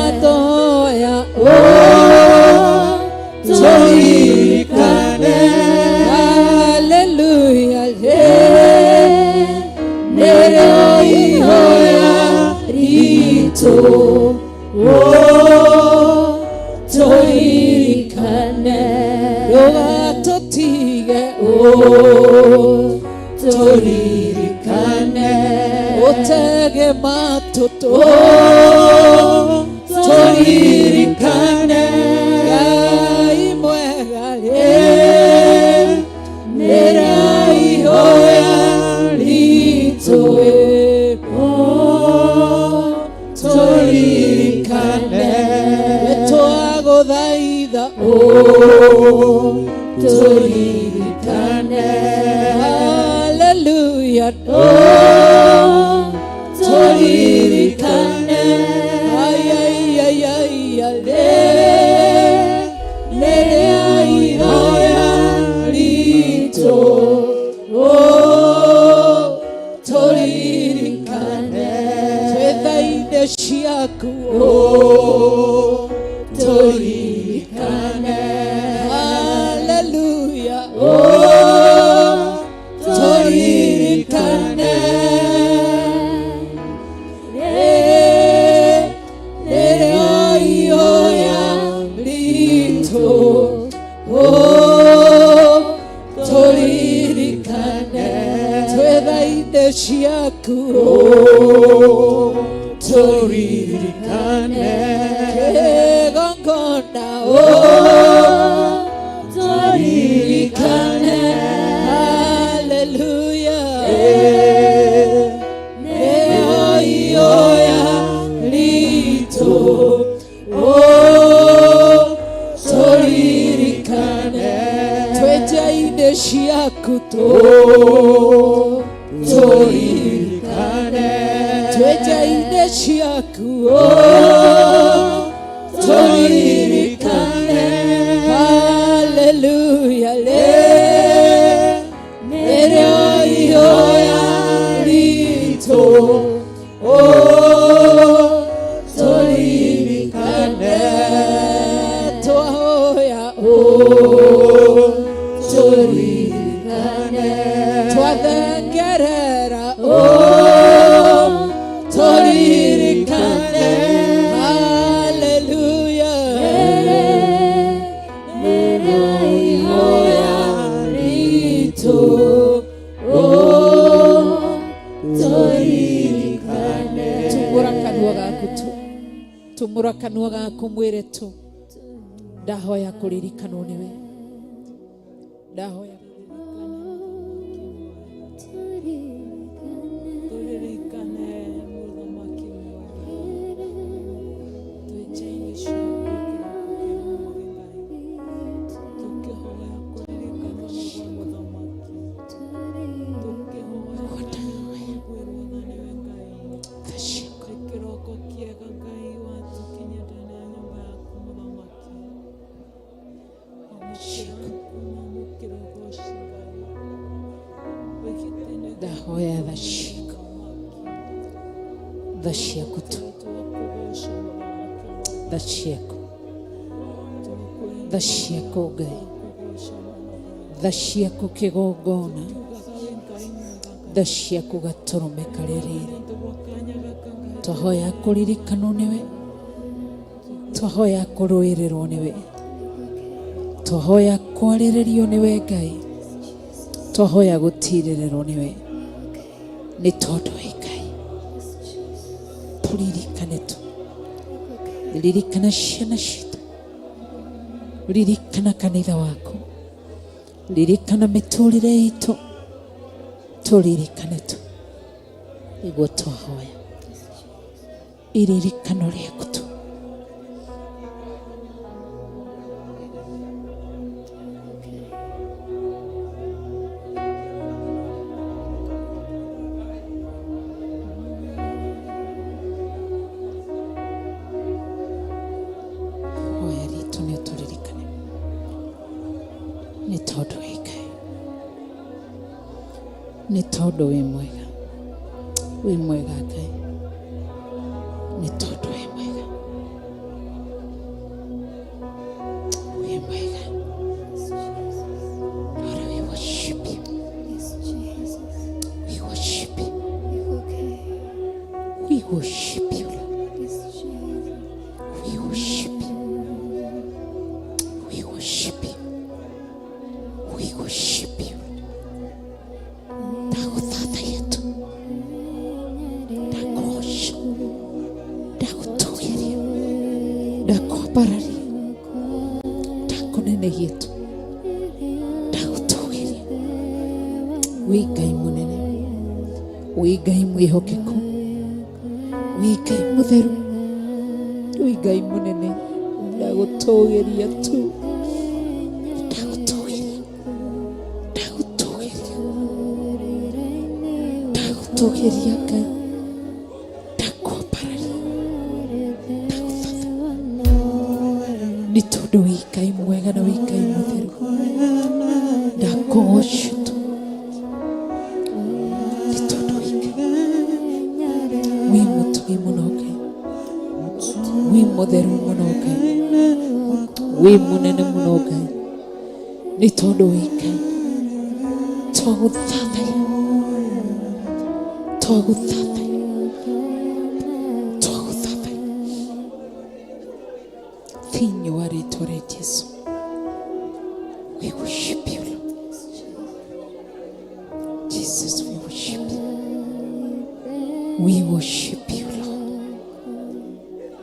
atoya tũririkane haleluya nĩrĩo ihoya ritũ tũririkane ndũgatũtige tũririkane ũtege matũ tũririkane Ngai mwega rĩrĩa ihoya ritũ tũririkane nĩtwagũthaitha tũririkane haleluya tũririkane ay ay ay ay rĩrĩa ihoya ritũ tũririkane twĩ tha-inĩ ciaku tũririkane haleluya tũririkane rĩrĩa ihoya ritũ tũririkane twĩ tha-inĩ ciaku tũririkane kĩgongona tũririkane haleluya nĩyo ihoya ritũ tũririkane twĩ nja-inĩ ciaku tũririkane twĩ nja-inĩ ciaku tũririkane haleluya rĩrĩa ihoya ritũ tũririkane twahoya tũririkane twathengerera tũririkane haleluya rĩrĩa ihoya ritũ tũririkane Tumũra kanua gaku tu tumũra kanua gaku mwĩre tu ndahoya kũririkanwo nĩwe ndahoya Tũririkane mũthamaki mwega twĩ nja-inĩ ciaku kĩroko kĩa ũmũthĩ Ngai tũkĩhoya kũririkanwo nĩwe mũthamaki tũkĩhoya kũiguĩrwo tha nĩwe Ngai tha ciaku nĩ kĩroko kĩega Ngai watũkinyia ndani ya nyũmba yaku mũthamaki amũkĩra ngumo amũkĩra ũgoci Ngai wĩgite nĩ ndahoya tha ciaku tha ciaku tu tũgakũgoca mũthamaki mwega tha ciaku tha ciaku Ngai tha ciaku kĩgongona tha ciaku gatũrũme karĩa rĩrĩ twahoya kũririkanwo nĩwe twahoya kũrũĩrĩrwo nĩwe twahoya kwarĩrĩrio nĩwe Ngai twahoya gũtirĩrĩrwo nĩwe nĩ tondũ wĩ Ngai tũririkane tu ririkana ciana citũ ririkana kanitha waku ririkana mĩtũrĩre itũ tũririkane tu nĩguo twahoya. Iririkano rĩaku tu. Ihoya ritũ nĩ ũtũririkane nĩ tondũ wĩ Ngai, nĩ tondũ wĩ mwega, wĩ mwega Ngai, nĩ tondũ wĩ mwega, wĩ mwega. Lord, we worship you. We worship you. We worship you, Lord. We worship you. We worship you. We worship you. Ndagũthathaiya tu, ndakũgoca, ndagũtũgĩria, ndakwambararia, ndakũnenehia tu, ndagũtũgĩria. Wĩ Ngai mũnene, wĩ Ngai mwĩhokeku, wĩ Ngai mũtheru, wĩ Ngai mũnene, ndagũtũgĩria tu, ndagũtũgĩria, ndagũtũgĩria, ndagũtũgĩria Ngai, ndakwambararia, ndagũthatha nĩ tondũ wĩ Ngai mwega na wĩ Ngai mũtheru. Ndakũgoca tu nĩ tondũ wĩ Ngai, wĩ mũtugi mũno Ngai, wĩ mũtheru mũno Ngai, wĩ mũnene mũno Ngai, nĩ tondũ wĩ Ngai. Twagũthathaiya, twagũthathaiya, twagũthathaiya thĩinĩ wa rĩtwa rĩa Jesu. We worship you, Lord Jesus. We worship you. We worship you.